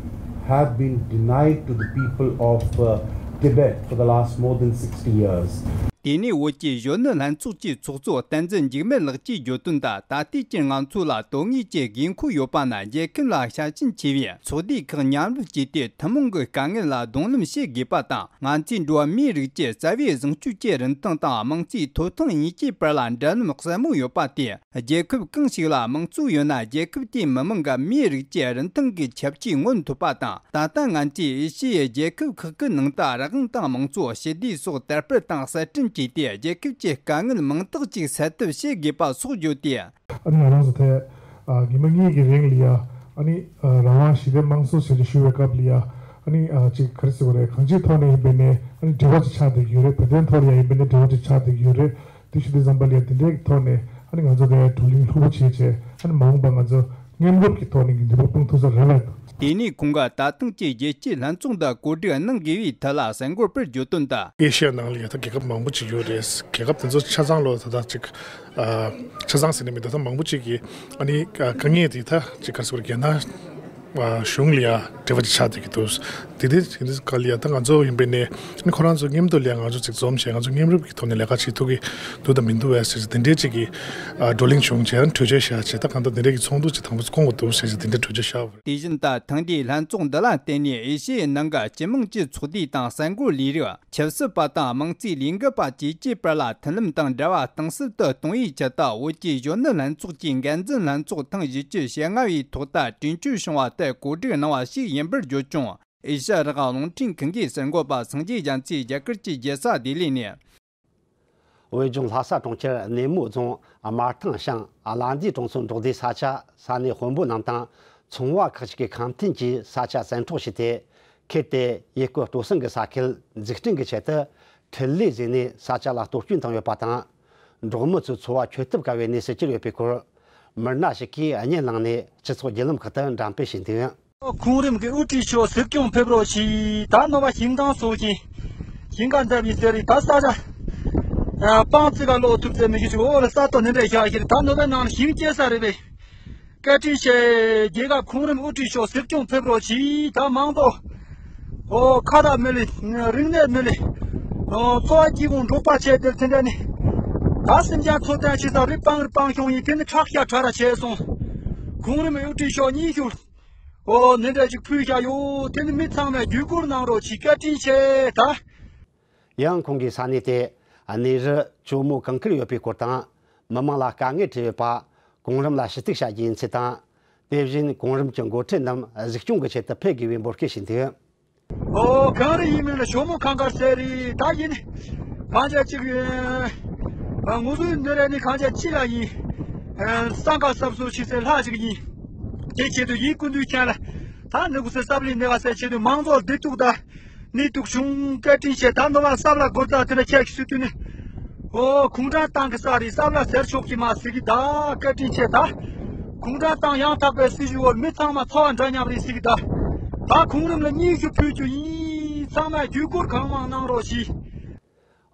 have been denied to the people of uh, Tibet for the last more than sixty years. དེ་ནས་བོད་ཀྱི་གཞོན་ནུ་ལྷན་ཚོགས་ཀྱི་ཚོགས་གཙོ་བསྟན་འཛིན་འཇིགས་མེད་ལགས་ཀྱིས་བརྗོད་དོན་དང་། ད་ལྟའི་ཆར་ང་ཚོ་ལ་དོན་དངོས་ཀྱི་དགོས་མཁོ་ཡོད་པ་ནི། རྒྱལ་ཁབ་ལ་ཞབས་ཞུ་བྱེད་པའི་ཚོགས་སྡེ་ཁག་མཉམ་རུབ་བྱས་ཏེ། ཐུན་མོང་གི་དཀའ་ངལ་ལ་གདོང་ལེན་བྱེད་དགོས་པ་དང་། ང་ཚོའི་འགྲོ་བ་མིའི་རིགས་ཀྱི་རྩ་བའི་བཟང་སྤྱོད་ཀྱི་རིན་ཐང་དང་། དམངས་གཙོའི་ཐོབ་ཐང་གཉིས་ཀྱི་བར་ལ་འབྲེལ་ལམ་གསལ་མོ་ཡོད་པ་དེ། རྒྱལ་ཁབ་གང་ཞིག་ལ་དམངས་གཙོ་ཡོད་ན། རྒྱལ་ཁབ་དེའི་མི་དམངས་ཀྱི་མིའི་རིགས་ཀྱི་རིན་ཐང་གི་ཁྱབ་ཇུས་སྔོན་ཐོབ་པ་དང་། ད་ལྟ་ང་ཚོས་ཨེ་ཤི་ཡའི་རྒྱལ་ཁབ་ཁག་གི་ནང་དུ་རང་དབང་དང་དམངས་གཙོ། ཞི་བདེ་སོགས་དར་སྤེལ་དང་གསར་སྐྲུན་བྱས་ཏེ། རྒྱལ་ཁབ་ཀྱི་དཀའ་ངལ་མང་དག་ཅིག་སེལ་ཐབས་བྱེད་དགོས་པ་སོགས་བརྗོད་དེ། ཨ་ནི་ང་རང་ཚོ་ཐད་ཨ་ཉི་མ་གཉིས་ཀྱི་རིང་ལ་ཡ། ཨ་ནི་ཨ་རང་དབང་ཞི་བདེ་དམངས་གཙོ་ཞེས་ཞུ་བའི་སྐབས་ལ་ཡ། ཨ་ནི་ཨ་ཅིག་ག་རེ་ཟེར་དགོས་རེད། གང་ཅིའི་ཐོག་ནས་ཡིན་པའི་ནས་ཨ་ནི་འབྲེལ་བ་ཅིག་ཆགས་བསྡད་ཀྱི་ཡོད་རེད། བོད་དོན་ཐོག་ལ་ཡ་ཡིན་པའི་ནས་འབྲེལ་བ་ཅིག་ཆགས་བསྡད་ཀྱི་ཡོད་རེད། དེ་ཞུ་དུས་ཙམ་པ་ལ་ཡ་དེ་འདྲའི་ཐོག་ནས་ཨ་ནི་ང་ཚོ་དེ་བགྲོ་གླེང་ལྷུག་པོ་བྱས་བྱས། ཨ་ནི་མ་འོངས་པ་ང་ཚོ་མཉམ་རུབ་ཀྱི་ཐོག་ནས་ཀྱི་འདུན་པ་སྤུངས་ཐུབ་ས་རེད་ལ། དེ་ནས་ཁོང་གིས་ད་ཐེངས་ཀྱི་རྒྱལ་སྤྱིའི་ལྷན་ཚོགས་འདི་གོ་སྒྲིག་གནང་དགོས་པའི་ཐད་ལ་གསར་འགོད་པར་བརྗོད་དོན་དུ། ཨེ་ཤི་ཡ་ནང་ལ་ཡ་ད་རྒྱལ་ཁབ་མང་པོ་ཅིག་ཡོད་རེད། རྒྱལ་ཁབ་དེ་ཚོ་ཆ་ཚང་ལོ་ད་ལྟ་ཅིག་ཨ་ཆ་ཚང་ཟེར་ནས་མི་འདུག་ད་མང་པོ་ཅིག་གིས་ཨ་ནི་ཨ་དཀའ་ངལ་དེ་ད་ཅིག་ག་རེ་ཟེར་དགོས་རེད། རྒྱ་ནག་ཨ་གཞུང་ལ་ཡ་འབྲེལ་བ་ཅིག་ཆགས་བསྡད་ཀྱི་འདུག་དེ་དེ་དེ་འདྲ་ག་ལ་ཡ་ད་ང་ཚོ་ཡིན་པའི་ནས་ཨ་ནི་ཁོ་རང་ཚོ་མཉམ་དུ་ལ་ཡ་ང་ཚོ་ཅིག་འཛོམས་བྱས། ང་ཚོ་མཉམ་རུབ་ཀྱི་ཐོག་ནས་ལས་ཀ་བྱེད་ཐུབ་ཀྱི་འདུག་དང་མི་འདུག་བས་ཟེར་དེ་འདྲའི་ཅིག་གི་ཨ་བགྲོ་གླེང་བྱུང་བྱས། གྲོས་ཆོད་བཞག་བྱས། ད་གང་ལྟར་དེ་འདྲའི་གི་ཚོགས་འདུ་ཅིག་དང་པོ་བསྐོང་དགོས་འདུག་ཟེར་བྱས་དེ་འདྲའི་གྲོས་ཆོད་བཞག་པ་རེད། དེ་བཞིན་ད་ཐེངས་འདིའི་ལྷན་ཚོགས་འདི་ལ་བརྟེན་ནས་ཨེ་ཤི་ཡའི་ནང་གི་སྤྱི་དམངས་ཀྱི་ཚོགས་སྡེ་དང་གསར་འགོད་ལས་རིགས། ཆབ་སྲིད་པ་དང་དམངས་གཙོའི་ལས་འགུལ་པ་བཅས་ཀྱི་བར་ལ་མཐུན་ལམ་དང་འབྲེལ་བ་གཏིང་ཟབ་ཏུ་གཏོང་བའི་ཆེད་དུ། བོད་ཀྱི་གཞོན་ནུ་ལྷན་ཚོགས་ཀྱི་འགན་འཛིན་ལྷན་ཚོགས་ཐེངས་བཞི་བཅུ་ཞེ་ལྔ་བའི་ཐོག་ཏུ་གྲོས་ཆོད་བྱུང་བ་ལྟར་གོ་སྒྲིག་གནང་བ་ཞིག་ཡིན་པར་བརྗོད་ཀྱང་། ཨེ་ཤ་ཡ་རང་དབང་རླུང་འཕྲིན་ཁང་གི་གསར་འགོད་པ་སངས་རྒྱས་རྒྱ་མཚོས་རྒྱ་གར་གྱི་རྒྱལ་ས་ལྡི་ལི་ནས། བོད་ལྗོངས་ལྷ་ས་གྲོང་ཁྱེར་ནེ་མོ་རྫོང་དམར་ཐང་ཤང་བླ་མཛེས་གྲོང་ཚོའི་འབྲོག་སྡེའི་ས་ཆ་ས་གནས་དཔོན་པོ་རྣམས་དང་ཚོང་བ་ཁག་ཅིག་གིས་ཁ་འཕྲིན་གྱིས་ས་ཆ་བཙན་འཕྲོག་བྱས་ཏེ། ཁུལ་དེ་ཡུལ་སྐོར་སྤྲོ་གསེང་གི་ས་ཁུལ་འཛུགས་སྐྲུན་གྱི་ཆེད་དུ་འཕྲུལ་ལས་བཟོས་ནས་ས་ཆ་ལ་གཏོར་སྐྱོན་བཏང་ཡོད་པ་དང་། འབྲོག་མི་ཚོའི་འཚོ་བ་འཁྱོལ་ཐབས་དཀའ་བའི་གནས་སུ་གྱུར་ཡོད་པའི་སྐོར། མི་སྣ་ཞིག་གིས་བརྙན་བླངས་ནས་སྤྱི་ཚོགས་བརྒྱུད་ལམ་ཁག་ཏུ་འགྲེམས་སྤེལ་བྱས་འདུག་ཁོང་རིམ་གྱི་དབུ་ཁྲིད་མཆོག་གཟིགས་སྐྱོང་ཕེབས་རོགས་གྱིས། ད་ནོར་བ་ཞིང་ཐང་སོགས་ཀྱི་ཞིང་ཁ་འདབས་ཡིན་ཟེར་རེད། ད་ས་ཆ་སྤང་རྩི་ག་ལོག་ཐུབ་ཚེ་མི་ཤི་ཆུ་འོ་ལ་ས་སྟོང་ནི་འདྲ་བཞག་ཤེར། ད་ནོར་བའི་ནང་ལ་ཞིང་སྐྱེ་ས་རེད་པས། བཀའ་དྲིན་ཆེ། རྒྱལ་ཁབ་ཁོང་རིམ་དབུ་ཁྲིད་མཆོག་གཟིགས་སྐྱོང་ཕེབས་རོགས་གྱིས། ད་མང་པོ་ཨོ་ཁ་བཏགས་མི་ལི་རིག་གནས་མི་ལི་ཨོ་འཚོ་བ་སྐྱིད་གོང་འབྲོག་པ་བྱས་དེར་དེ་འདྲ་ནི་ད་སེམས་ཅན་འཚོ་སྟངས་ཆེ་ས་རི་སྤང་རི་སྤང་གཤོང་ཡིན། དེ་ནི་ཁྲག་ཤ་ཁྲ་ར་བྱས་སོང་། ཁོང་རིམ་དབུ་ཁྲིད་མཆོག་སྙན་ཞུ། ཨོ་ནི་འདྲ་ཅིག་ཕུལ་བཞག་ཡོད། དེ་ནི་མི་ཚང་མས་བརྒྱུད་སྐུར་གནང་རོགས་གྱིས། བཀའ་དྲིན་ཆེ་ད། ཡང་ཁོང་གིས་ས་གནས་དེ་གནས་རི་ཇོ་མོ་གངས་དཀར་ཡོད་པའི་སྐོར་དང་། མི་དམངས་ལ་དཀའ་ངལ་འཕྲད་ཡོད་པ། གོང་རིམ་ལ་ཞུ་གཏུག་བྱ་རྒྱུ་ཡིན་ཚུལ་དང་། དེ་བཞིན་གོང་རིམ་གྱི་འགོ་ཁྲིད་རྣམས་གཟིགས་སྐྱོང་གི་ཆེད་དུ་ཕེབས་དགོས་པའི་འབོད་སྐུལ་ཞུས་འདུག་ཨོ་གངས་རི་ཡིན་མིན་ལ་ཇོ་མོ་གངས་དཀར་ཟེར་རེད། ད་ཡིན་གང་ཆ་གཅིག་ཨ་ངོ་བོའི་འདི་རེད་ནི་གང་ཆ་གཅིག་ལ་ཡིན། ཨ་སང་ཁ་སབ་སོ་ཆི་ཟེར་ལྷ་ཞིག་ཡིན། དེ་ཆེད་དུ་ཡིན་ཀུན་འདུས་ཅན་ལ་ད་ནི་གུ་སེ་སབ་ལི་ནི་བ་ཟེར་ཆེད་དུ་མང་ཚོགས་བདེ་སྡུག་ད། ནི་དུག་བྱུང་བཀའ་དྲིན་ཆེ། ད་ནོར་བ་སབ་ལ་སྒོར་རྩ་དེ་འདྲ་ཁྱད་ཀྱི་སྲིད་དུས་ནི། ཨོ་ཁུངས་དྲང་བཏང་གི་ས་རེད། སབ་ལ་ཟེར་ཆོག་གི་མ་སྲིད་གི་ད། བཀའ་དྲིན་ཆེ་ད། ཁུངས་དྲང་བཏང་ཡང་དག་པའི་སྲིད་ཇུས་འོག་མི་ཚང་མ་འཚོ་བ་འདྲ་མཉམ་རེད་ཟེར་གི་ད། ད་ཁོང་རིམ་ལ་སྙན་ཞུ་ཕུལ་རྒྱུ་ཡིན། ཚང་མས་བརྒྱུད་སྐུར་གང་མང་གནང་རོགས་གྱིས།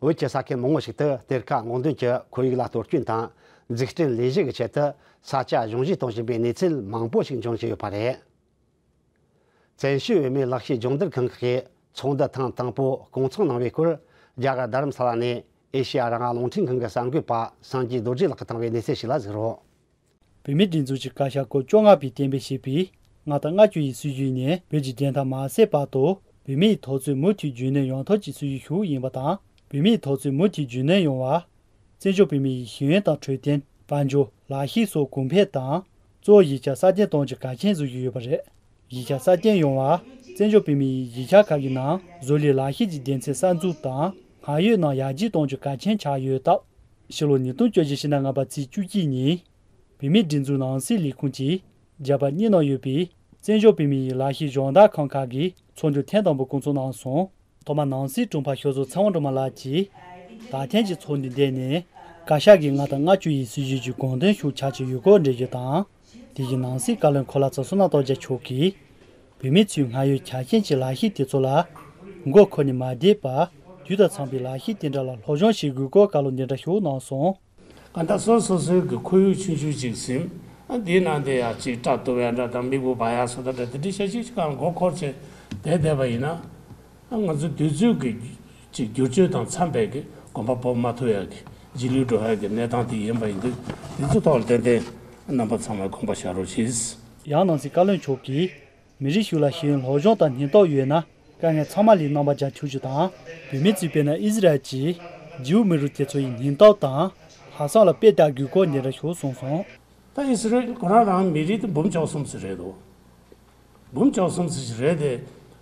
བོད་ཀྱི་ས་ཁུལ་མང་བོ་ཞིག་ཏུ་གཏེར་ཁ་སྔོག་འདོན་གྱི་ཁོར་ཡུག་ལ་གཏོར་སྐྱོན་དང་འཛུགས་སྐྲུན་ལས་གཞི་གི་ཆེད་དུ་ས་ཆ་གཞུང་བཞེས་གཏོང་བཞིན་པའི་གནས་ཚུལ་མང་པོ་ཞིག་འབྱུང་བཞིན་ཡོད་པ་རེད། བཙན་བྱོལ་བོད་མིའི་ལག་ཤེས་སྦྱོང་བརྡར་ཁང་ཁག་གིས་ཚོགས་འདུ་ཐེངས་དང་པོ་སྐོང་ཚོགས་གནང་བའི་སྐོར། རྒྱ་གར་རྡ་རམ་ས་ལ་ནས་ཨེ་ཤེ་ཡ་རང་དབང་རླུང་འཕྲིན་ཁང་གི་གསར་འགོད་པ་སངས་རྒྱས་རྡོ་རྗེ་ལགས་ཀྱིས་བཏང་བའི་གནས་ཚུལ་ཞིག་ལ་གཟིགས་རོགས། བོད་མིའི་སྒྲིག་འཛུགས་ཀྱི་བཀའ་ཤག་སྐབས་བཅོ་ལྔ་པས་གཏན་འབེབས་བྱས་པའི་མངའ་ཐང་ལྔ་བཅུ་ཡི་སྲིད་བྱུས་ནི། བོད་ཀྱི་བདེན་མཐའ་མ་ཟད་བར་དུ་བོད་མིའི་འཐབ་རྩོད་མུ་མཐུད་རྒྱུན་གནས་ཡོང་ཐབས་ཀྱི་སྲིད་བྱུས་ཤིག་ཡིན་པ་དང་། བོད་མིའི་འཐབ་རྩོད་མུ་མཐུད་རྒྱུན་གནས་ཡོང་བར། བཙན་བྱོལ་བོད་མིའི་ཤེས་ཡོན་དང་འཕྲོད་བསྟེན། དཔལ་འབྱོར། ལག་ཤེས་སོགས་གོང་འཕེལ་དང་། གཙོ་བོ་གཞིས་ཆགས་སྲ་བརྟན་གཏོང་རྒྱུ་གལ་ཆེན་བཟོ་བཞིན་ཡོད་པ་རེད། གཞིས་ཆགས་སྲ་བརྟན་ཡོང་བར། བཙན་བྱོལ་བོད་མིའི་གཞིས་ཆགས་ཁག་གི་ནང་བཟོ་ལས་ལག་ཤེས་ཀྱི་སྡེ་ཚན་གསར་འཛུགས་དང་། སྔར་ཡོད་ནང་ཡར་རྒྱས་གཏོང་རྒྱུ་གལ་ཆེན་ཆགས་ཡོད་སྟབས། ཕྱི་ལོ་ཉིས་སྟོང་བཅོ་བརྒྱད་ཕྱི་ཟླ་ལྔ་པ་ཚེས་བཅུ་གཅིག་ཉིན། བོད་མིའི་སྒྲིག་འཛུགས་ནང་སྲིད་ལས་ཁུངས་ཀྱིས་རྒྱ་བལ་གཉིས་ནང་ཡོད་པའི་བཙན་བྱོལ་བོད་མིའི་ལག་ཤེས་སྦྱོང་བརྡར་ཁང་ཁག་གི་ཚོགས་འདུ་ཐེངས་དང་པོ་སྐོང་ཚོགས་གནང་སོང་། ཐོག་མར་ནང་སྲིད་དྲུང་འཕར་ཤོག་ཟོར་ཚེ་དབང་སྒྲོལ་མ་ལགས་ཀྱིས། ད་ཐེངས་ཀྱི་ཚོགས་འདུའི་སྟེང་ནས། བཀའ་ཤག་གིས་མངའ་ཐང་ལྔ་བཅུ་ཡི་སྲིད་བྱུས་ཀྱི་དགོངས་དོན་ཤུགས་ཆེ་ཆེར་ཡོད་སྐོར་འགྲེལ་བརྗོད་དང་། དེ་བཞིན་ནང་སྲིད་བཀའ་བློན་འཁོར་ལག་རྩ་བསོད་ནམས་སྟོབས་རྒྱལ་མཆོག་གིས། བོད་མི་ཚོས་སྔར་ཡོད་རྒྱ་ཆེན་གྱི་ལག་ཤེས་དེ་ཚོ་ལ། མགོ་འཁོར་ནས་མ་བསྡད་པར། དུས་དང་འཚམས་པའི་ལག་ཤེས་དེ་འདྲ་ལ་སློབ་སྦྱོང་བྱེད་དགོས་སྐོར་བཀའ་སློབ་འདི་འདྲ་ཞིག་གནང་སོང་། གང་ལྟར་སོ་སོ་སོའི་གི་ཁོར་ཡུག་ཆུང་ཆུང་ཅིག་ཟིན། ཨ་འདིའི་ནང་དེ་ཡང་ཅིག་སྐྲ་གཏུབ་ཡ་འདྲ་དང་མིག་དཔེ་འབར་ཡ་སོགས་དང་འདྲ་དེ་འདྲའི་བྱ་བྱེད་ཅིག་གང་མགོ་འཁོར་བྱས་བསྡད་བསྡད་པ་ཡིན་ན། ཨ་ང་ཚོ་དུས་ཚོད་ཀྱི་ཅིག་བསྒྱུར་བཅོས་དང་འཚམས་པའི་གི་གོམ་པ་སྤོ་མ་ཐུབ་ཡ་གི་རྗེས་ལུས་འགྲོ་ཡ་གི་གནས་སྟངས་དེ་ཡིན་པ་ཡིན་དུས། དེ་ཚོའི་ཐོག་ལ་ཏན་ཏན་རྣམ་པ་ཚང་མ་དགོངས་པ་བཞག་རོགས་གྱིས། ཡང་ནང་སྲིད་བཀའ་བློན་མཆོག་གིས། མི་རིགས་ཤིག་ལ་ཤེས་ཡོན་སློབ་སྦྱོང་དང་སྙིང་སྟོབས་ཡོད་ན། དཀའ་ངལ་ཚང་མ་ལས་རྣམ་པར་རྒྱལ་ཐུབ་རྒྱུ་དང་། བོད་མི་ཚོས་དཔེར་ན་ཨི་ཟི་རལ་གྱིས་ཇིའུ་མི་རིགས་དེ་ཚོ་ཡི་སྙིང་སྟོབས་དང་ལྷག་བསམ་ལ་དཔེ་བལྟ་དགོས་སྐོར་འདི་འདྲ་ཞིག་གསུངས་སོང་། ད་ཨི་ཟི་རལ་ཁོ་རང་རང་མི་རིགས་དེ་འབུམ་བཅུ་གསུམ་ཙམ་རེད་འདུག་འབུམ་བཅུ་གསུམ་ཙམ་ཞིག་རེད་དེ།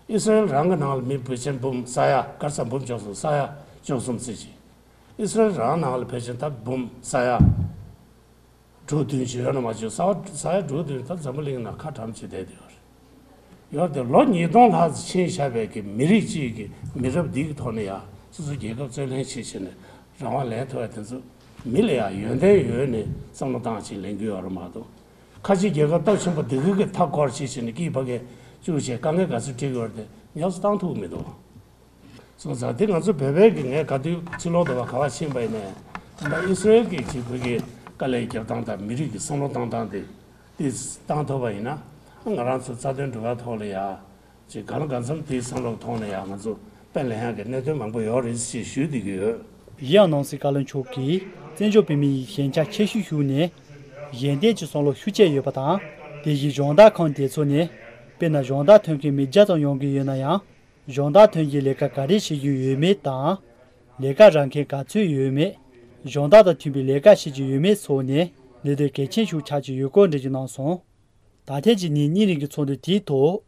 ཨི་ཟི་རལ་རང་གི་ནང་ལ་མི་ཕལ་ཆེར་འབུམ་ས་ཡ་ག་རེ་ཟ་འབུམ་བཅུ་གསུམ་ས་ཡ་བཅུ་གསུམ་ཙམ་ཞིག་ཨི་ཟི་རལ་རང་ནང་ལ་ཕལ་ཆེར་ད་འབུམ་ས་ཡ་དྲུག་བདུན་ཅིག་ཡོད་ན་མ་བྱུང་། ས་ས་ཡ་དྲུག་བདུན་ད་འཛམ་བུ་གླིང་ནང་ཁ་གྲམ་ཅིག་བསྡད་དེ་ཡོད་རེད། ཡོད་དེ་ལོ་ཉིས་སྟོང་ལྷག་ཙམ་ཕྱིན་བཞག་པའི་གི་མི་རིགས་གཅིག་གི་མི་རབས་འདི་གི་ཐོག་ནས་ཡང་སོ་སོ་རྒྱལ་ཁབ་རྩོད་ལེན་བྱེད་བྱེད་ནས་རང་དབང་ལེན་ཐུབ་ཡ་དེ་ཚོ་མི་ལ་ཡང་ཡོན་ཏན་ཡོད་ནས་བསམ་བློ་བཏང་ཅིག་ལེན་རྒྱུ་ཡོད་རེད་མ་གཏོགས། ཁ་ཆེ་རྒྱལ་ཁབ་སྟོབས་ཆེན་པོ་འདི་གི་གི་མཐའ་སྐོར་བྱེད་བྱེད་ནས་སྐྱིད་ཕ་གི་བཅུག་བྱས་དཀའ་ངལ་ག་ཚོད་འཕྲད་ཀྱི་ཡོད་རེད་དེ་ཉམས་སུ་བཏང་ཐུབ་ཀྱི་མི་འདུག་སོང་ཙང་དེ་ང་ཚོ་བོད་པའི་གི་ངས་ག་དུས་ཕྱི་ལོགས་དུ་བ་ག་བ་ཕྱིན་པ་ཡིན་ནའི། ད་ལྟ་ཨི་སི་རེལ་གྱི་ཅིག་བོད་ཀྱི་དཀའ་ལས་རྒྱབ་སྟངས་དང་མི་རིགས་ཀྱི་བསམ་བློ་བཏང་སྟངས་དེ་དེ་བཏང་ཐུབ་པ་ཡིན་ན། ང་རང་ཚོ་རྩ་དོན་འགྲོ་བའི་ཐོག་ལ་ཡ་ཅིག་གང་ལ་གང་འཚམ་དེའི་བསམ་བློའི་ཐོག་ནས་ཡ་ང་ཚོ་དཔེ་ལེན་ཡག་གི་གནད་དོན་མང་པོ་ཡོད་རེད་ཅེས་ཞུ་བསྡད་ཀྱི་ཡོད། ཡང་ནང་སྲིད་བཀའ་བློན་མཆོག་གིས་བཙན་བྱོལ་བོད་མི་ཡི་ཞན་ཆ་ཆེ་ཤོས་ཤུགས་ནས་གཞན་བརྟེན་གྱི་བསམ་བློ་ཤུགས་ཆེ་ཡོད་པ་དང་། དེ་བཞིན་སྦྱོང་བརྡར་ཁང་དེ་ཚོ་ནས་དཔེར་ན་སྦྱོང་བརྡར་ཐོན་མཁན་མི་བརྒྱ་ཙམ་ཡོང་གི་ཡོད་ན་ཡང་། སྦྱོང་བརྡར་ཐོན་གྱི་ལས་ཀ་ག་རེ་བྱེད་རྒྱུ་ཡོད་མེད་དང་། ལས་ཀ་རག་མཁན་ག་ཚོད་ཡོད་མེད། སྦྱོང་བརྡར་དང་མཐུན་པའི་ལས་ཀ་བྱེད་རྒྱུ་ཡོད་མེད་སོགས་ནས་གནད་དོན་གལ་ཆེན་ཞིག་ཆགས་ཀྱི་ཡོད་སྐོར་འགྲེལ་བརྗོད་གནང་སོང་། ད་ཐེངས་ཀྱི་ཉིན་གཉིས་རིང་གི་ཚོགས་འདུ་དེའི་ཐོག་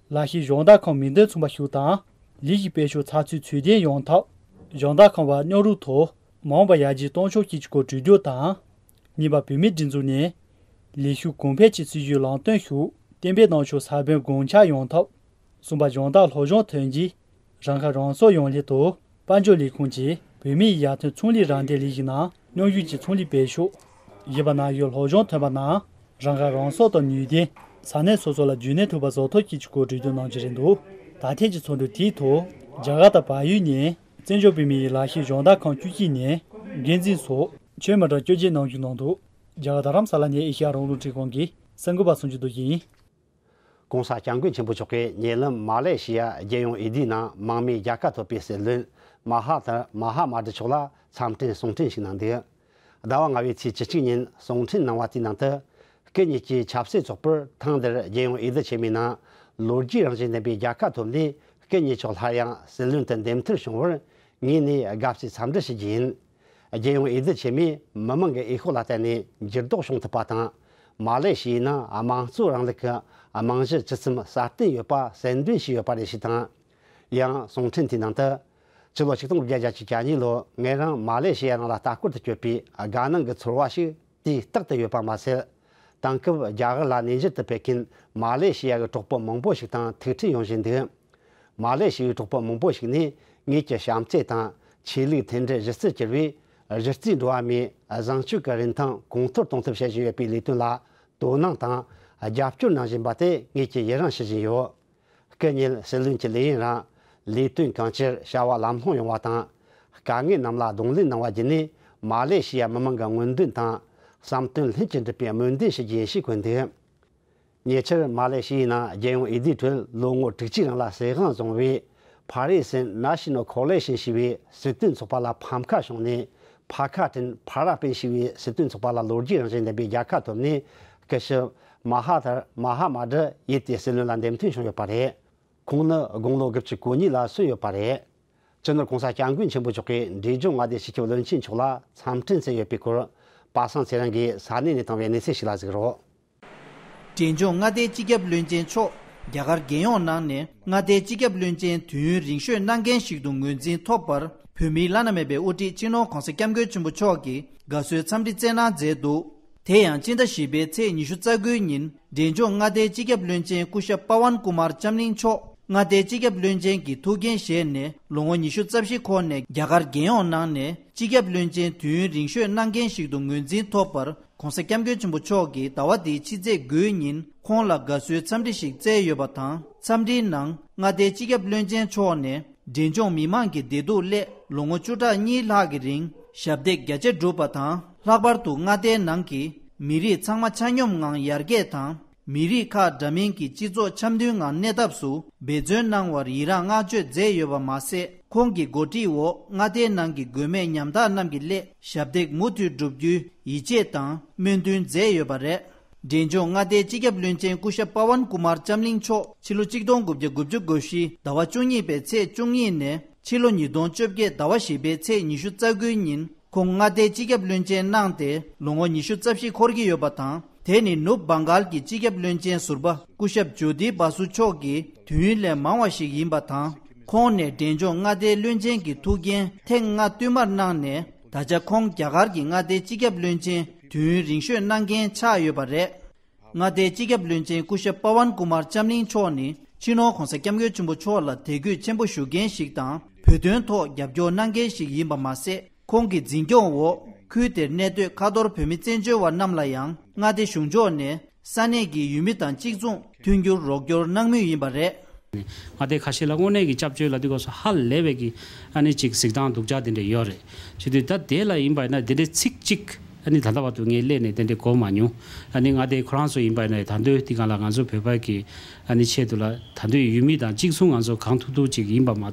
ལག་ཤེས་སྦྱོང་བརྡར་ཁང་མིང་དོན་མཚུངས་པ་ཞིག་དང་། ལས་ཀྱི་སྤེལ་ཕྱོགས་ཚགས་ཚུད་ཚུལ་ལྡན་ཡོང་ཐབས། སྦྱོང་བརྡར་ཁང་བར་མཉམ་རུབ་ཐོག་མ་འོངས་པར་ཡར་རྒྱས་གཏོང་ཕྱོགས་བཅས་ཀྱི་སྐོར་གྲོས་བསྡུར་དང་། གཉིས་པ། བོད་མིའི་སྒྲིག་འཛུགས་ནས་ལས་ཞུགས་གོང་འཕེལ་གྱི་སྲིད་བྱུས་ལམ་སྟོན་ཞིག་གཏན་འབེབས་གནང་ཕྱོགས་ས་བོན་དགོངས་འཆར་ཡོང་ཐབས། གསུམ་པ། སྦྱོང་བརྡར་སློབ་སྦྱོང་ཐོན་རྗེས་རང་ཁ་རང་གསོ་ཡོང་སླད་དུ་དཔལ་འབྱོར་ལས་ཁུངས་ཀྱིས་བོད་མིའི་ཡར་ཐོན་ཚོང་ལས་རང་བདེན་ལས་གཞི་ནང་མཉམ་ཞུགས་ཀྱིས་ཚོང་ལས་སྤེལ་ཕྱོགས། བཞི་པ། ནང་ཡོད་སློབ་སྦྱོང་ཐོན་པ་རྣམས་རང་ཁ་རང་གསོ་དང་ནུས་ལྡན་ས་གནས་སོ་སོ་ལ་རྒྱུན་གནས་ཐུབ་པ་བཟོ་ཐབས་བཅས་ཀྱི་སྐོར་གྲོས་བསྡུར་གནང་རྒྱུ་རེད་འདུག་ད་ཐེངས་ཀྱི་ཚོགས་འདུ་དེའི་ཐོག་རྒྱ་གར་དང་བལ་ཡུལ་ནས་བཙན་བྱོལ་བོད་མིའི་ལག་ཤེས་སྦྱོང་བརྡར་ཁང་བཅུ་གཅིག་ནས་འགན་འཛིན་སོགས་ཆེད་མི་གྲངས་བཅོ་བརྒྱད་ནང་ཞུགས་གནང་འདུག་རྒྱ་གར་རྡ་རམ་ས་ལ་ནས་ཨེ་ཤེ་ཡ་རང་དབང་རླུང་འཕྲིན་ཁང་གི་གསར་འགོད་པ་སུམ་ཅུ་རྡོ་རྗེ་ཡིན། ༸གོང་ས་༸སྐྱབས་མགོན་ཆེན་པོ་མཆོག་གིས་ཉེ་ལམ་མ་ལེ་ཤི་ཡ་རྒྱལ་ཡོངས་འོས་བསྡུའི་ནང་མང་མོས་རྒྱལ་ཁ་ཐོབ་པའི་སྲིད་བློན་མ་ཧ་ཐར་མ་ཧ་མ་ཏྲི་མཆོག་ལ་འཚམས་འཕྲིན་གསུང་འཕྲིན་ཞིག་གནང་འདུག་ཟླ་བ་ལྔ་པའི་ཚེས་བཅུ་གཅིག་ཉིན་གསུང་འཕྲིན་གནང་བ་དེའི་ནང་དུ། སྐུ་ཉིད་ཀྱི་ཆབ་སྲིད་ཚོགས་པར་ཐེངས་འདིར་རྒྱལ་ཡོངས་འོས་བསྡུ་ཆེན་མོའི་ནང་ལོ་རྒྱུས་རང་བཞིན་ལྡན་པའི་རྒྱལ་ཁ་ཐོབ་ནས། སྐུ་ཉིད་མཆོག་སླར་ཡང་སྲིད་བློན་དུ་འདེམས་ཐོན་བྱུང་བར་ངོས་ནས་དགའ་བསུའི་འཚམས་འདྲི་ཞུ་རྒྱུ་ཡིན། རྒྱལ་ཡོངས་འོས་བསྡུ་ཆེན་མོས་མི་མང་གི་འོས་ཤོག་ལ་བརྟེན་ནས་འགྱུར་ལྡོག་བྱུང་ཐུབ་པ་དང་། མ་ལེ་ཤི་ཡའི་ནང་དམངས་གཙོའི་རིང་ལུགས་ཀྱི་རྨང་གཞི་ཇི་ཙམ་སྲ་བརྟན་ཡོད་པ་གསལ་འདོན་བྱས་ཡོད་པ་རེད་ཞེས་དང་། ཡང་གསུང་འཕྲིན་དེའི་ནང་དུ། ཕྱི་ལོ་ཆིག་སྟོང་དགུ་བརྒྱ་བརྒྱད་ཅུ་གྱ་གཉིས་ལོར་ངོས་རང་མ་ལེ་ཤི་ཡ་ནང་ལ་ལྟ་སྐོར་དུ་བསྐྱོད་པའི་དགའ་སྣང་གི་ཚོར་བ་ཞིག་དུས་རྟག་ཏུ་ཡོད་པ་མ་ཟད། དེང་སྐབས་རྒྱ་གར་ལ་གནས་མཇལ་དུ་ཕེབས་མཁན་མ་ལེ་ཤི་ཡ་གི་གྲོགས་པོ་མང་པོ་ཞིག་དང་ཐུག་འཕྲད་ཡོང་བཞིན་འདུག་མ་ལེ་ཤི་ཡའི་གྲོགས་པོ་མང་པོ་ཞིག་ནས་ངེད་ཀྱི་བྱམས་བརྩེ་དང་ཆོས་ལུགས་མཐུན་སྒྲིལ་གཞི་རྩར་གྱུར་བའི་གཞི་རྩའི་འགྲོ་བ་མིའི་བཟང་སྤྱོད་ཀྱི་རིན་ཐང་གོང་མཐོར་གཏོང་ཐབས་བྱེད་བཞིན་ཡོད་པའི་ལས་དོན་ལ་དོ་སྣང་དང་རྒྱབ་སྐྱོར་གནང་བཞིན་པ་དེ་ངེད་ཀྱིས་ཡི་རངས་ཞུ་བཞིན་ཡོད། སྐུ་ཉིད་སྲིད་བློན་གྱི་ལས་ཡུན་རིང་ལས་དོན་གང་ཅིར་བྱ་བ་ལམ་ལྷོང་ཡོང་བ་དང་། དཀའ་ངལ་རྣམས་ལ་གདོང་ལེན་གནང་བ་བརྒྱུད་ནས་མ་ལེ་ཤི་ཡ་མི་མང་གི་མངོན་འདོད་དང་བསམ་དོན་ལྷུན་གྱིས་འགྲུབ་པའི་སྨོན་འདུན་ཞུ་རྒྱུ་ཡིན་ཞེས་འཁོད་འདུག་ཉེ་ཆར་མ་ལེ་ཤི་ཡའི་ནང་རྒྱལ་ཡོངས་འོས་བསྡུའི་ཁྲོད་ལོ་ངོ་དྲུག་ཅུའི་རིང་ལ་སྲིད་དབང་བཟུང་བའི་Party National Coalition ཞེས་པའི་སྲིད་དོན་ཚོགས་པ་ལ་ཕམ་ཁ་བྱུང་ནས། ཕ་ཁ་བྲལ་ཕ་ར་འཕེན་ཞེས་པའི་སྲིད་དོན་ཚོགས་པ་ལ་ལོ་རྒྱུས་རང་བཞིན་ལྡན་པའི་རྒྱལ་ཁ་ཐོབ་ནས། སྐུ་ཞབས་མ་ཧ་ཐར་མ་ཧ་མ་ཏྲི་ཡུལ་དེའི་སྲིད་བློན་ལ་འདེམས་ཐོན་བྱུང་ཡོད་པ་རེད། ཁོང་ནི་དགུང་ལོ་དགུ་བཅུ་གོ་གཉིས་ལ་སོན་ཡོད་པ་རེད། སྤྱི་ནོར་༸གོང་ས་༸སྐྱབས་མགོན་ཆེན་པོ་མཆོག་གིས་འབྲས་ལྗོངས་མངའ་སྡེའི་སྤྱི་ཁྱབ་བློན་ཆེན་མཆོག་ལ་འཚམས་འཕྲིན་བསྩལ་ཡོད་པའི་སྐོར། པ་སངས་ཚེ་རིང་གིས་ས་གནས་ནས་བཏང་བའི་གནས་ཚུལ་ཞིག་ལ་གཟིགས་རོགས། འབྲས་ལྗོངས་མངའ་སྡེའི་སྤྱི་ཁྱབ་བློན་ཆེན་མཆོག་རྒྱ་གར་རྒྱལ་ཡོངས་ནང་ནས་མངའ་སྡེའི་སྤྱི་ཁྱབ་བློན་ཆེན་དུས་ཡུན་རིང་ཤོས་གནང་མཁན་ཞིག་ཏུ་ངོས་འཛིན་ཐོབ་པར། བོད་མིའི་བླ་ན་མེད་པའི་དབུ་ཁྲིད་སྤྱི་ནོར་༸གོང་ས་༸སྐྱབས་མགོན་ཆེན་པོ་མཆོག་གིས་དགའ་བསུའི་འཚམས་འདྲི་བསྩལ་གནང་མཛད་འདུག་དེ་ཡང་སྤྱི་ཟླ་བཞི་པའི་ཚེས་ཉི་ཤུ་རྩ་དགུའི་ཉིན། འབྲས་ལྗོངས་མངའ་སྡེའི་སྤྱི་ཁྱབ་བློན་ཆེན་སྐུ་ཞབས་པ་ཝན་ཀུ་མར་ལྕམ་གླིང་མཆོག་མངའ་སྡེའི་སྤྱི་ཁྱབ་བློན་ཆེན་གྱི་ཐུགས་འགན་བཞེས་ནས་ལོ་ངོ་ཉི་ཤུ་རྩ་བཞི་འཁོར་ནས་རྒྱ་གར་རྒྱལ་ཡོངས་ནང་ནས་སྤྱི་ཁྱབ་བློན་ཆེན་དུས་ཡུན་རིང་ཤོས་གནང་མཁན་ཞིག་ཏུ་ངོས་འཛིན་ཐོབ་པར། ༸གོང་ས་༸སྐྱབས་མགོན་ཆེན་པོ་མཆོག་གིས་ཟླ་བ་འདིའི་ཕྱི་ཚེས་དགུའི་ཉིན་ཁོང་ལ་དགའ་བསུའི་འཚམས་འདྲི་ཞིག་བསྩལ་ཡོད་པ་དང་། འཚམས་འདྲིའི་ནང་མངའ་སྡེའི་སྤྱི་ཁྱབ་བློན་ཆེན་མཆོག་ནས། འབྲས་ལྗོངས་མི་མང་གི་བདེ་སྡུག་སླད་ལོ་ངོ་བཅུ་ཕྲག་གཉིས་ལྷག་གི་རིང་ཞབས་འདེགས་རྒྱ་ཆེར་བསྒྲུབས་པ་དང་། ལྷག་པར་དུ་མངའ་སྡེའི་ནང་གི་ མི་རིགས་ཚང་མ་ཆ་སྙོམས་ངང་ཡར་རྒྱས་དང་། མི་རིགས་ཁག་འདྲ་མིན་གྱི་སྤྱི་ཚོགས་འཆམ་མཐུན་ངང་གནས་ཐབས་སུ་འབད་བརྩོན་གནང་བར་ཡི་རངས་བསྔགས་བརྗོད་མཛད་ཡོད་པ་མ་ཟད། ཁོང་གི་འགོ་ཁྲིད་འོག་མངའ་སྡེའི་ནང་གི་མགོན་མེད་ཉམ་ཐག་རྣམས་ཀྱི་སླད་ཞབས་འདེགས་མུ་མཐུད་བསྒྲུབ་རྒྱུའི་ཡིད་ཆེས་དང་སྨོན་འདུན་མཛད་ཡོད་པ་རེད། འབྲས་ལྗོངས་མངའ་སྡེའི་སྤྱི་ཁྱབ་བློན་ཆེན་སྐུ་ཞབས་པ་ཝན་ཀུ་མར་ལྕམ་གླིང་མཆོག་ཕྱི་ལོ་གཅིག་སྟོང་དགུ་བརྒྱ་དགུ་བཅུ་གོ་བཞི་ཟླ་བ་བཅུ་གཉིས་པའི་ཚེས་བཅུ་གཉིས་ནས་ཕྱི་ལོ་ཉིས་སྟོང་བཅོ་བརྒྱད་ཟླ་བ་བཞི་པའི་ཚེས་ཉི་ཤུ་རྩ་དགུའི་ཉིན་ཁོང་མངའ་སྡེའི་སྤྱི་ཁྱབ་བློན་ཆེན་གནང་སྟེ་ལོ་ངོ་ཉི་ཤུ་རྩ་བཞི་འཁོར་གྱི་ཡོད་པ་དང་། དེ་ནི་ནུབ་བྷང་གཱལ་གྱི་སྤྱི་ཁྱབ་བློན་ཆེན་ཟུར་པ་སྐུ་ཞབས་ཇོ་ཏི་བ་སུ་མཆོག་གི་དུས་ཡུན་ལས་མང་བ་ཞིག་ཡིན་པ་དང་། ཁོང་ནས་འབྲས་ལྗོངས་མངའ་སྡེའི་བློན་ཆེན་གྱི་ཐུགས་འགན་ཐེངས་ལྔ་བསྟུད་མར་གནང་ནས། ད་ཆ་ཁོང་རྒྱ་གར་གྱི་མངའ་སྡེའི་སྤྱི་ཁྱབ་བློན་ཆེན་དུས་ཡུན་རིང་ཤོས་གནང་མཁན་ཆགས་ཡོད་པ་རེད། མངའ་སྡེའི་སྤྱི་ཁྱབ་བློན་ཆེན་སྐུ་ཞབས་པ་ཝན་ཀུ་མར་ལྕམ་གླིང་མཆོག་ནི་སྤྱི་ནོར་༧གོང་ས་༧སྐྱབས་མགོན་ཆེན་པོ་མཆོག་ལ་དད་གུས་ཆེན་པོ་ཞུ་མཁན་ཞིག་དང་། བོད་དོན་ཐོག་རྒྱབ་སྐྱོར་གནང་མཁན་ཞིག་ཡིན་པ་མ་ཟད། ཁོང་གི་འཛིན་སྐྱོང་འོག་ཁུལ་དེར་གནས་སྡོད་ཁ་ཐོར་བོད་མི་བཙན་བྱོལ་བ་རྣམས་ལ་ཡང་མངའ་སྡེ་གཞུང་ཕྱོགས་ནས་ས་གནས་ཀྱི་ཡུལ་མི་དང་གཅིག་མཚུངས་མཐུན་འགྱུར་རོགས་སྐྱོར་གནང་མུས་ཡིན་པ་རེད། མངའ་སྡེ་ཁ་ཤས་ལ་དངོས་གནས་ཀྱི་སྐྱབས་བཅོལ་ལ་དུས་སྐབས་སུ་ཧ་ལས་པའི་གི་ཨ་ནི་ཅིག་གཟིགས་སྟངས་སྡུག་ཅག་དེ་འདྲ་ཡོད་རེད། བྱེད་དུས་ད་དེ་ལ་ཡིན་པ་ཡིན་ན་དེ་འདྲའི་ཚིག་གཅིག་ཨ་ནི་ད་ལྟ་བར་དུ་ངས་སླེབས་ནས་དེ་འདྲའི་གོ་མ་མྱོང་། ཨ་ནི་མངའ་སྡེ་ཁོ་རང་ཚོ་ཡིན་པ་ཡིན་ན་ད་དུང་དེ་སྒང་ལ་ང་ཚོ་བོད་པ་གི་ཨ་ནི་ཆེད་དུ་ལ་ད་དུང་ཡུལ་མི་དང་གཅིག་མཚུངས་ང་ཚོ་གང་ཐུབ་ཐུབ་ཅིག་ཡིན་པ་མ་ཨ་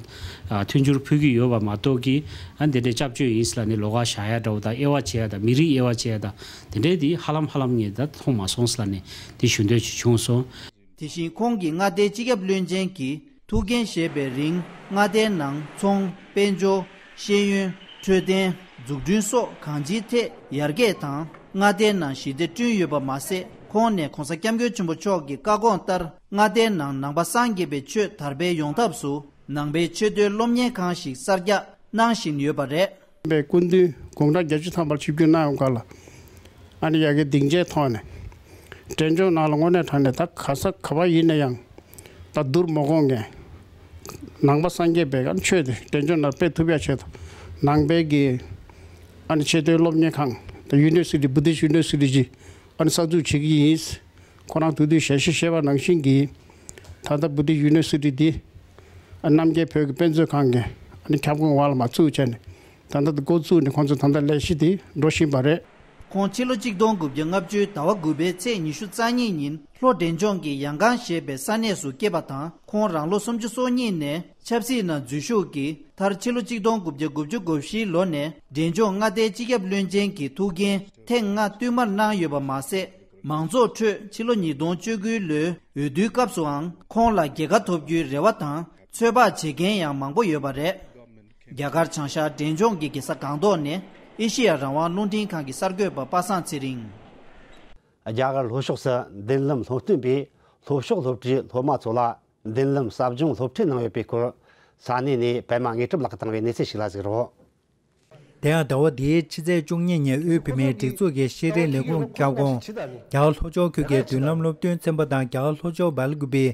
མཐུན་འགྱུར་ཕུལ་གྱི་ཡོད་པ་མ་གཏོགས་ཀྱི་ཨ་ནི་དེ་འདྲའི་སྐྱབས་བཅོལ་ཡིན་ཟེར་ལ་ནི་ལོགས་ཀ་བཞག་ཡ་འདྲ་བོ་དང་དབྱེ་བ་ཕྱེ་ཡ་དང་མི་རིགས་དབྱེ་བ་ཕྱེ་ཡ་དང་དེ་འདྲའི་དེ་ཧ་ལམ་ཧ་ལམ་ངས་ད་མཐོང་མ་སོང་ཟེར་ལ་ནི་དེ་ཞུ་འདོད་ཅིག་བྱུང་སོང་། དེ་བཞིན་ཁོང་གིས་མངའ་སྡེའི་སྤྱི་ཁྱབ་བློན་ཆེན་གྱི་ཐུགས་འགན་བཞེས་པའི་རིང་མངའ་སྡེའི་ནང་ཚོང་། དཔལ་འབྱོར། ཤེས་ཡོན། འཕྲོད་བསྟེན། འཛུགས་སྐྲུན་སོགས་གང་ཅིའི་ཐད་ཡར་རྒྱས་དང་མངའ་སྡེའི་ནང་ཞི་བདེ་བསྐྲུན་ཡོད་པ་མ་ཟད། ཁོང་ནས་༧གོང་ས་༧སྐྱབས་མགོན་ཆེན་པོ་མཆོག་གི་བཀའ་དགོངས་ལྟར་མངའ་སྡེའི་ནང་ནང་པ་སངས་རྒྱས་པའི་ཆོས་དར་སྤེལ་ཡོང་ཐབས་སུ་ནང་པའི་ཆེས་མཐོའི་སློབ་གཉེར་ཁང་ཞིག་གསར་རྒྱག་གནང་བཞིན་ཡོད་པ་རེད། པའི་སྐུ་མདུན་དགུང་གྲངས་བརྒྱད་ཅུ་ཐམ་པར་ཆིབས་བསྒྱུར་གནང་ཡོང་སྐབས་ལ། ཨ་ནི་ཡ་གི་སྡིངས་ཆའི་ཐོག་ནས། འབྲས་ལྗོངས་ནང་ལ་དངོས་གནས་དྲང་གནས་ད་ག་ས་ག་པར་ཡིན་ན་ཡང་། ད་བསྡུར་མ་དགོས་མཁན། ནང་པ་སངས་རྒྱས་པའི་ཨ་ནི་ཆོས་དེ་འབྲས་ལྗོངས་ནང་སྤེལ་ཐུབ་ཡ་ཆེད་དུ། ནང་པའི་གི་ཨ་ནི་ཆེས་མཐོའི་སློབ་གཉེར་ཁང་། ད་ཡུ་ནི་ཝར་སི་ཊི། བུ་དིསྚ་ཡུ་ནི་ཝར་སི་ཊི་ཅིག་ཨ་ནི་གསར་འཛུགས་བྱེད་ཀྱི་ཡིན། ཁོ་རང་དུས་དུས་ཞལ་བཞེས་བྱས་པ་ནང་བཞིན་གྱི། ད་ལྟ་བུ་དིསྚ་ཡུ་ནི་ཝར་སི་ཊི་འདི། རྣམ་རྒྱལ་བོད་ཀྱི་དཔེ་མཛོད་ཁང་གི་ཁྱབ་ཁོངས་འོག་ལ་མ་བཙུགས་བྱས་ནས། ད་ལྟ་འགོ་བཙུགས་ནས་ཁོང་ཚོ་ད་ལྟ་ལས་གཞི་དེ་འགྲོ་བཞིན་པ་རེད། ཁོང་ཕྱི་ལོ་གཅིག་སྟོང་དགུ་བརྒྱ་ལྔ་བཅུའི་ཟླ་བ་དགུ་པའི་ཚེས་ཉི་ཤུ་རྩ་གཉིས་ཉིན་ལྷོ་འབྲས་ལྗོངས་ཀྱི་ཡང་ཀང་ཞེས་པའི་ས་གནས་སུ་སྐྱེས་པ་དང་། ཁོང་རང་ལོ་སུམ་ཅུ་སོ་གཉིས་ནས་ཆབ་སྲིད་ནང་འཛུལ་ཞུགས་ཀྱིས་མཐར་ཕྱི་ལོ་གཅིག་སྟོང་དགུ་བརྒྱ་དགུ་བཅུ་གོ་བཞི་ལོ་ནས་འབྲས་ལྗོངས་མངའ་སྡེའི་སྤྱི་ཁྱབ་བློན་ཆེན་གྱི་ཐུགས་འགན་ཐེངས་ལྔ་བསྟུད་མར་གནང་ཡོད་པ་མ་ཟད། མང་ཚོགས་ཁྲོད་ཕྱི་ལོ་ཉིས་སྟོང་བཅུ་དགུ་ལོའི་འོས་བསྡུའི་སྐབས་སུའང་ཁོང་ལ་རྒྱལ་ཁ་ཐོབ་རྒྱུའི་རེ་བ་དང་ཚོད་དཔག་བྱེད་མཁན་ཡང་མང་པོ་ཡོད་པ་རེད། རྒྱ་གར་བྱང་ཤར་འབྲས་ལྗོངས་ཀྱི་རྒྱལ་ས་སྒང་ཏོག་ནས་ཨེ་ཤེ་ཡ་རང་དབང་རླུང་འཕྲིན་ཁང་གི་གསར་འགོད་པ་པ་སངས་ཚེ་རིང་། རྒྱ་གར་ལྷོ་ཕྱོགས་སུ་མདུན་ལམ་སློབ་སྟོན་པས་ལྷོ་ཕྱོགས་སློབ་གྲྭའི་སློབ་མ་ཚོ་ལ་མདུན་ལམ་ཟབ་སྦྱོང་སློབ་ཁྲིད་གནང་ཡོད་པའི་སྐོར་ས་གནས་ནས་པད་མ་དངོས་གྲུབ་ལགས་བཏང་བའི་གནས་ཚུལ་ཞིག་ལ་གཟིགས་རོགས། དེ་ཡང་ཟླ་བ་འདིའི་ཕྱི་ཚེས་བཅུ་གཉིས་ཉིན་དབུས་བོད་མིའི་སྒྲིག་འཛུགས་ཀྱི་ཤེས་རིག་ལས་ཁུངས་ཁྱབ་ཁོངས་རྒྱ་གར་ལྷོ་ཕྱོགས་ཁུལ་གྱི་མདུན་ལམ་སློབ་སྟོན་ཚན་པ་དང་རྒྱ་གར་ལྷོ་ཕྱོགས་སྦེལ་ཀུ་པེ་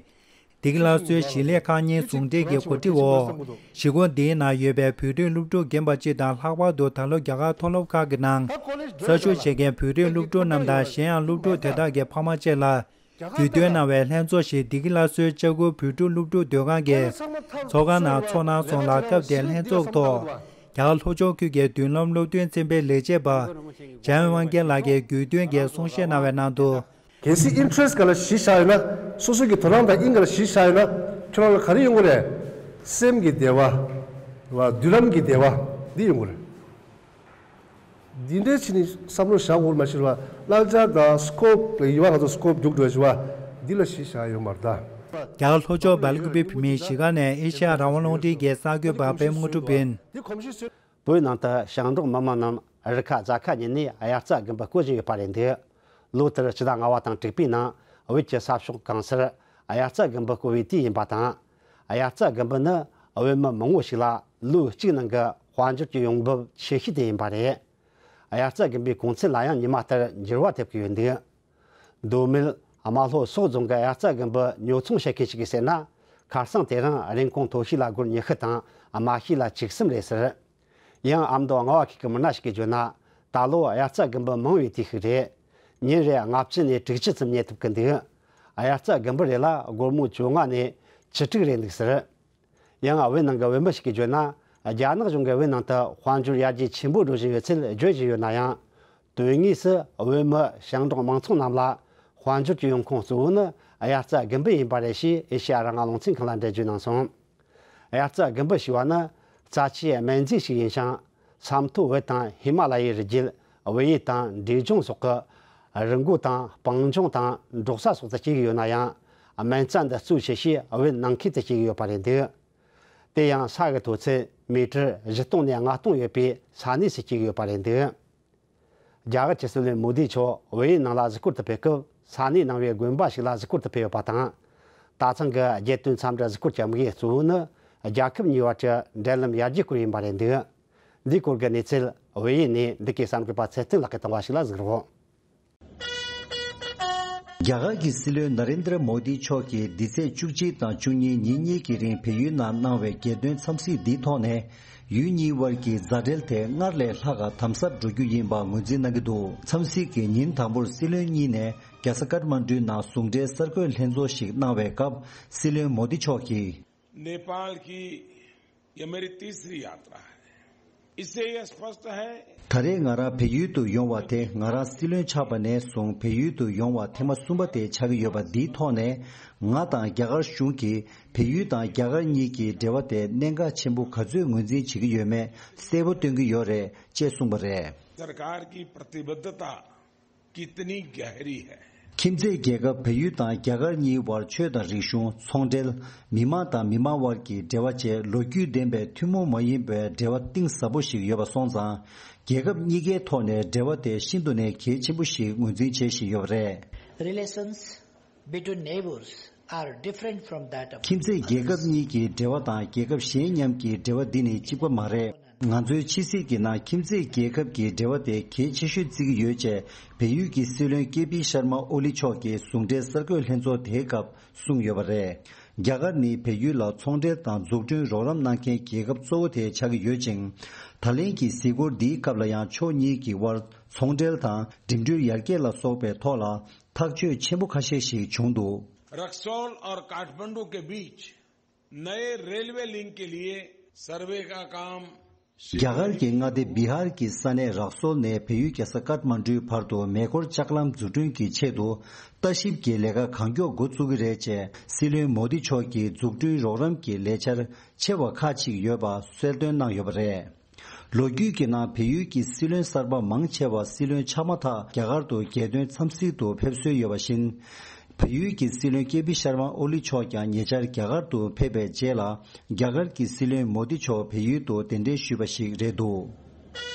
བདེ་སྐྱིད་སླར་གསོའི་གཞིས་ལས་ཁང་གཉིས་ཟུང་འབྲེལ་གྱི་གོ་སྒྲིག་འོག་གཞིས་ཁོངས་འདིའི་ནང་ཡོད་པའི་བོད་རིགས་སློབ་ཕྲུག་རྒན་པ་སྤྱི་དང་ལྷག་པར་དུ་ད་ལོ་རྒྱ་གར་མཐོ་སློབ་ཁག་གི་ནང་གསར་ཞུགས་བྱེད་མཁན་བོད་རིགས་སློབ་ཕྲུག་རྣམས་དང་གཞན་ཡང་སློབ་ཕྲུག་དེ་དག་གི་ཕ་མ་བཅས་ལ། དགོས་འདུན་གནང་བའི་ལྷན་ཚོགས་ཤིག་བདེ་སྐྱིད་སླར་གསོའི་ལྕགས་སྐུལ་བོད་ཕྲུག་སློབ་ཕྲུག་སྡོད་ཁང་གི་ཚོགས་ཁང་ནང་ཚོགས་གནང་སོང་ལ། སྐབས་དེའི་ལྷན་ཚོགས་ཐོག་རྒྱ་གར་ལྷོ་ཕྱོགས་ཁུལ་གྱི་མདུན་ལམ་སློབ་སྟོན་ཚན་པའི་ལས་བྱེད་པ་འཇམ་དབྱངས་དབང་རྒྱལ་ལགས་ཀྱིས་དགོས་འདུན་གྱི་གསུང་བཤད་གནང་བའི་ནང་དུ། གལ་སྲིད་ཨིན་ཊི་རེ་སི་ཊི་ག་ལ་གཞི་བཞག་ཡོད་ན། སོ་སོ་གི་དོ་སྣང་དང་དབྱིངས་ག་ལ་གཞི་བཞག་ཡོད་ན། ཁྱོད་རང་ལ་ག་རེ་ཡོང་གི་རེད། སེམས་ཀྱི་བདེ་བ། བ་མདུན་ལམ་གྱི་བདེ་བ་འདི་ཡོང་གི་རེད། འདི་འདྲའི་ཕྱི་ནས་བསམ་བློ་བཞག་དགོས་མ་ཤེས་པ། བསླབ་བྱ་དང་སི་ཀོབ་ལ་ཡི་བ་ང་ཚོ་སི་ཀོབ་རྒྱུགས་འགྲོ་བཞི་བ་འདི་ལ་གཞི་བཞག་ཡོད་མ་རེད་ད། རྒྱ་གར་ལྷོ་ཕྱོགས་སྦེལ་ཀུ་པེ་བོད་མིའི་གཞིས་ཁང་ནས་ཨེ་ཤ་ཡ་རང་དབང་རླུང་འཕྲིན་གྱི་གསར་འགོད་པ་པད་མ་དངོས་གྲུབ་ཡིན། བོད་ནང་དུ་ཞིང་འབྲོག་མི་དམངས་རྣམས་རི་ཁ་རྫ་ཁ་ཉིད་ནས་དབྱར་རྩྭ་དགུན་འབུ་བརྐོ་བཞིན་ཡོད་པ་རེད་འདུག་ལོ་ལྟར་སྤྱི་ཟླ་ལྔ་བ་དང་དྲུག་པའི་ནང་བོད་ཀྱི་ས་ཕྱོགས་གང་སར་དབྱར་རྩྭ་དགུན་འབུ་བརྐོ་བའི་དུས་ཡིན་པ་དང་། དབྱར་རྩྭ་དགུན་འབུ་ནི་བོད་མི་མང་བོ་ཞིག་ལ་ལོ་གཅིག་ནང་གི་དཔལ་འབྱོར་གྱི་ཡོང་འབབ་ཆེ་ཤོས་དེ་ཡིན་པ་རེད། དབྱར་རྩྭ་དགུན་འབུའི་གོང་ཚད་ལ་ཡང་ཉི་མ་ལྟར་འགྱུར་བ་ཐེབས་ཀྱི་ཡོད་འདུག་མདོ་སྨད། རྨ་ལྷོ་སོག་རྫོང་གི་དབྱར་རྩྭ་དགུན་འབུ་ཉོ་ཚོང་བྱེད་མཁན་ཞིག་གིས་ཟེར་ན། ཁ་སང་དེ་རིང་རིན་གོང་མཐོ་ཤོས་ལ་སྒོར་ཉི་ཤུ་དང་དམའ་ཤོས་ལ་བཅུ་གསུམ་རེད་ཟེར། ཡང་ཨ་མདོ་རྔ་བ་ཁུལ་གྱི་མི་སྣ་ཞིག་གིས་བརྗོད་ན། ད་ལོ་དབྱར་རྩྭ་དགུན་འབུ་མང་བའི་དུས་ཤིག་རེད། ཉིན་རེར་ལྔ་བཅུ་ནས་དྲུག་ཅུ་ཙམ་ཉོ་ཐུབ་ཀྱི་འདུག་དབྱར་རྩྭ་དགུན་འབུ་རེ་ལ་སྒོར་མོ་བཅོ་ལྔ་ནས་བཅུ་དྲུག་རེད་འདུག་ཟེར། ཡང་བོད་ནང་གི་བོད་མི་ཞིག་གིས་བརྗོད་ན། རྒྱ་ནག་གཞུང་གིས་བོད་ནང་དུ་དཔལ་འབྱོར་ཡར་རྒྱས་ཆེན་པོ་འགྲོ་བཞིན་ཡོད་ཚུལ་བརྗོད་བཞིན་ཡོད་ན་ཡང་། དོན་དངོས་སུ་བོད་མི་ཞིང་འབྲོག་མང་ཚོགས་རྣམས་ལ་དཔལ་འབྱོར་གྱི་ཡོང་ཁུངས་གཙོ་བོ་ནི་དབྱར་རྩྭ་དགུན་འབུ་ཡིན་པ་རེད་ཞེས་ཨེ་ཤེ་ཡ་རང་དབང་རླུང་འཕྲིན་ཁང་ལ་འགྲེལ་བརྗོད་གནང་སོང་། དབྱར་རྩྭ་དགུན་འབུ་ཞེས་པ་ནི་རྩྭ་ཆུའི་སྨན་རྫས་ཤིག་ཡིན་ཞིང་། ས་མཐོ་བོད་དང་ཧི་མ་ལ་ཡའི་རི་རྒྱུད་བལ་ཡུལ་དང་འབྲས་ལྗོངས་སོགས་ཀྱི་རི་མགོ་དང་སྤང་ལྗོངས་དང་འབྲོག་ས་སོགས་སུ་སྐྱེ་གི་ཡོད་ན་ཡང་། སྨན་རྩྭ་འདི་གཙོ་ཆེ་ཤོས་བོད་ནང་ཁུལ་དུ་སྐྱེ་གི་ཡོད་པ་རེད་འདུག་དེ་ཡང་ས་གི་མཐོ་ཚད་མི་ཊར་བཞི་སྟོང་ནས་ལྔ་སྟོང་ཡོད་པའི་ས་གནས་སུ་སྐྱེ་གི་ཡོད་པ་རེད་འདུག་རྒྱ་གར་གྱི་སྲིད་བློན་མོ་དི་མཆོག་བལ་ཡུལ་ནང་ལ་གཟིགས་སྐོར་དུ་ཕེབས་སྐབས་ས་གནས་ནང་བའི་དགོན་པ་ཞིག་ལ་གཟིགས་སྐོར་དུ་ཕེབས་ཡོད་པ་དང་། ད་ཐེངས་ཀྱི་རྒྱལ་དོན་འཚམས་འདྲི་གཟིགས་སྐོར་གྱི་དམིགས་ཡུལ་གཙོ་བོ་ནི་རྒྱལ་ཁབ་གཉིས་བར་གྱི་འབྲེལ་ལམ་ཡར་རྒྱས་སྐོར་ཡིན་པ་རེད་འདུག་འདིའི་སྐོར་གྱི་གནས་ཚུལ་བལ་ཡུལ་ནས་འདི་གའི་གསར་འགོད་པ་ཚེ་བརྟན་ལགས་ཀྱིས་བཏང་བ་ཞིག་ལ་གཟིགས་རོགས། རྒྱ་གར་གྱི་སྲིད་བློན་ན་རེན་དྲ་མོ་དི་མཆོག་གིས་འདི་ཚེས་བཅུ་གཅིག་དང་བཅུ་གཉིས་ཉིན་གཉིས་ཀྱི་རིང་བལ་ཡུལ་ནང་གནང་བའི་རྒྱལ་དོན་འཚམས་གཟིགས་འདིའི་ཐོག་ནས། ཡུལ་གཉིས་དབར་གྱི་མཛའ་འབྲེལ་དེ་སྔར་ལས་ལྷག་ག་དམ་ཟབ་འགྲོ་རྒྱུ་ཡིན་པ་ངོས་འཛིན་གནང་གི་འདུག་འཚམས་གཟིགས་ཀྱི་ཉིན་དང་པོར་སྲིད་བློན་གཉིས་ནས་རྒྱལ་ས་ཀཏ་མན་གྲུའི་ནང་ཟུང་འབྲེལ་གསར་འགོད་ལྷན་ཚོགས་ཤིག་གནང་བའི་སྐབས། སྲིད་བློན་མོ་དི་མཆོག་གིས། नेपाल की ये मेरी तीसरी यात्रा है। इससे यह स्पष्ट है। ད་རེས་ང་རང་བལ་ཡུལ་དུ་ཡོང་བ་དེ་ང་རང་སྲིད་བློན་ཆགས་པ་ནས་བཟུང་བལ་ཡུལ་དུ་ཡོང་བ་ཐེངས་མ་གསུམ་པ་དེ་ཆགས་ཀྱི་ཡོད་པ་འདིའི་ཐོག་ནས། ང་དང་རྒྱ་གར་གཞུང་གིས་བལ་ཡུལ་དང་རྒྱ་གར་གཉིས་ཀྱི་འབྲེལ་བ་དེ་གནད་འགག་ཆེན་པོ་ག་ཚོད་ངོས་འཛིན་བྱེད་ཀྱི་ཡོད་མེད་གསལ་པོ་སྟོན་གྱི་ཡོད་རེད་ཅེས་གསུངས་པ་རེད། सरकार की प्रतिबद्धता कितनी गहरी है। ཁྱིམ་མཚེས་རྒྱལ་ཁབ་བལ་ཡུལ་དང་རྒྱ་གར་གཉིས་དབར་ཆོས་དང་རིག་གཞུང་། ཚོང་འབྲེལ། མི་དམངས་དང་མི་དམངས་དབར་གྱི་འབྲེལ་བ་བཅས་ལོ་རྒྱུས་ལྡན་པའི་ཐུན་མོང་མ་ཡིན་པའི་འབྲེལ་བ་གཏིང་ཟབ་པོ་ཞིག་ཡོད་པ་སོང་ཙང་། རྒྱལ་ཁབ་གཉིས་ཀའི་ཐོག་ནས་འབྲེལ་བ་དེ་ཤིན་ཏུ་ནས་གལ་ཆེན་པོ་ཞིག་ངོས་འཛིན་བྱེད་བཞིན་ཡོད་པ་རེད། Relations between neighbors are different from that of ཁྱིམ་མཚེས་རྒྱལ་ཁབ་གཉིས་ཀྱི་འབྲེལ་བ་དང་རྒྱལ་ཁབ་གཞན་མཉམ་གྱི་འབྲེལ་བ་འདི་ནི་གཅིག་པ་མ་རེད། ང་ཚོའི་ཕྱི་སྲིད་ཀྱི་ནང་ཁྱིམ་མཚེས་རྒྱལ་ཁབ་ཀྱི་འབྲེལ་བ་དེ་གལ་ཆེ་ཤོས་བརྩི་གི་ཡོད་ཅེས་བལ་ཡུལ་གྱི་སྲིད་བློན་ཀེ་པི་ཤར་མ་ཨོ་ལི་མཆོག་གིས་ཟུང་འབྲེལ་གསར་འགོད་ལྷན་ཚོགས་དེའི་སྐབས་གསུངས་ཡོད་པ་རེད། རྒྱ་གར་ནི་བལ་ཡུལ་ལ་ཚོང་འབྲེལ་དང་འཛུགས་སྐྲུན་རོགས་རམ་གནང་མཁན་རྒྱལ་ཁབ་གཙོ་བོ་དེ་ཆགས་ཀྱི་ཡོད་ཅིང་། ད་ལན་གྱི་གཟིགས་སྐོར་འདིའི་སྐབས་ལ་ཡང་ཕྱོགས་གཉིས་ཀྱི་དབར་ཚོང་འབྲེལ་དང་འགྲིམ་འགྲུལ་ཡར་རྒྱས་ལ་སོགས་པའི་ཐོག་ལ་ཐག་གཅོད་ཆེན་པོ་ཁ་ཤས་ཤིག་བྱུང་འདུག रक्सौल और काठमांडू के बीच नए रेलवे लिंक के लिए सर्वे का काम རྒྱ་གར་གྱི་མངའ་སྡེ་བི་ཧར་གྱི་ས་གནས་རག་སོལ་ནས་བལ་ཡུལ་རྒྱལ་ས་ཀཏ་མན་གྲུའི་བར་དུ་མེ་འཁོར་ལྕགས་ལམ་འཛུགས་སྐྲུན་གྱི་ཆེད་དུ་ལྟ་ཞིབ་ཀྱི་ལས་ཀ་གང་མགྱོགས་འགོ་བཙུགས་ཀྱི་རེད་ཅེས་སྲིད་བློན་མོ་དི་མཆོག་གིས་འཛུགས་སྐྲུན་རོགས་རམ་གྱི་ལས་འཆར་ཆེ་བ་ཁག་ཅིག་ཡོད་པ་གསལ་སྟོན་གནང་ཡོད་པ་རེད། ལོ་རྒྱུས་ཀྱི་ནང་བལ་ཡུལ་གྱི་སྲིད་བློན་གསར་པ་མང་ཆེ་བ་སྲིད་བློན་ཆགས་མ་ཐག་རྒྱ་གར་དུ་རྒྱལ་དོན་འཚམས་གཟིགས་དུ་ཕེབས་སྲོལ་ཡོད་པ་བཞིན། བལ་ཡུལ་གྱི་སྲིད་བློན་ཀེ་པི་ཤར་མ་ཨོ་ལི་མཆོག་ཀྱང་ཉེ་ཆར་རྒྱ་གར་དུ་ཕེབས་པའི་རྗེས་ལ་རྒྱ་གར་གྱི་སྲིད་བློན་མོ་དི་མཆོག་བལ་ཡུལ་དུ་གདན་འདྲེན་ཞུས་པ་ཞིག་རེད་འདུག་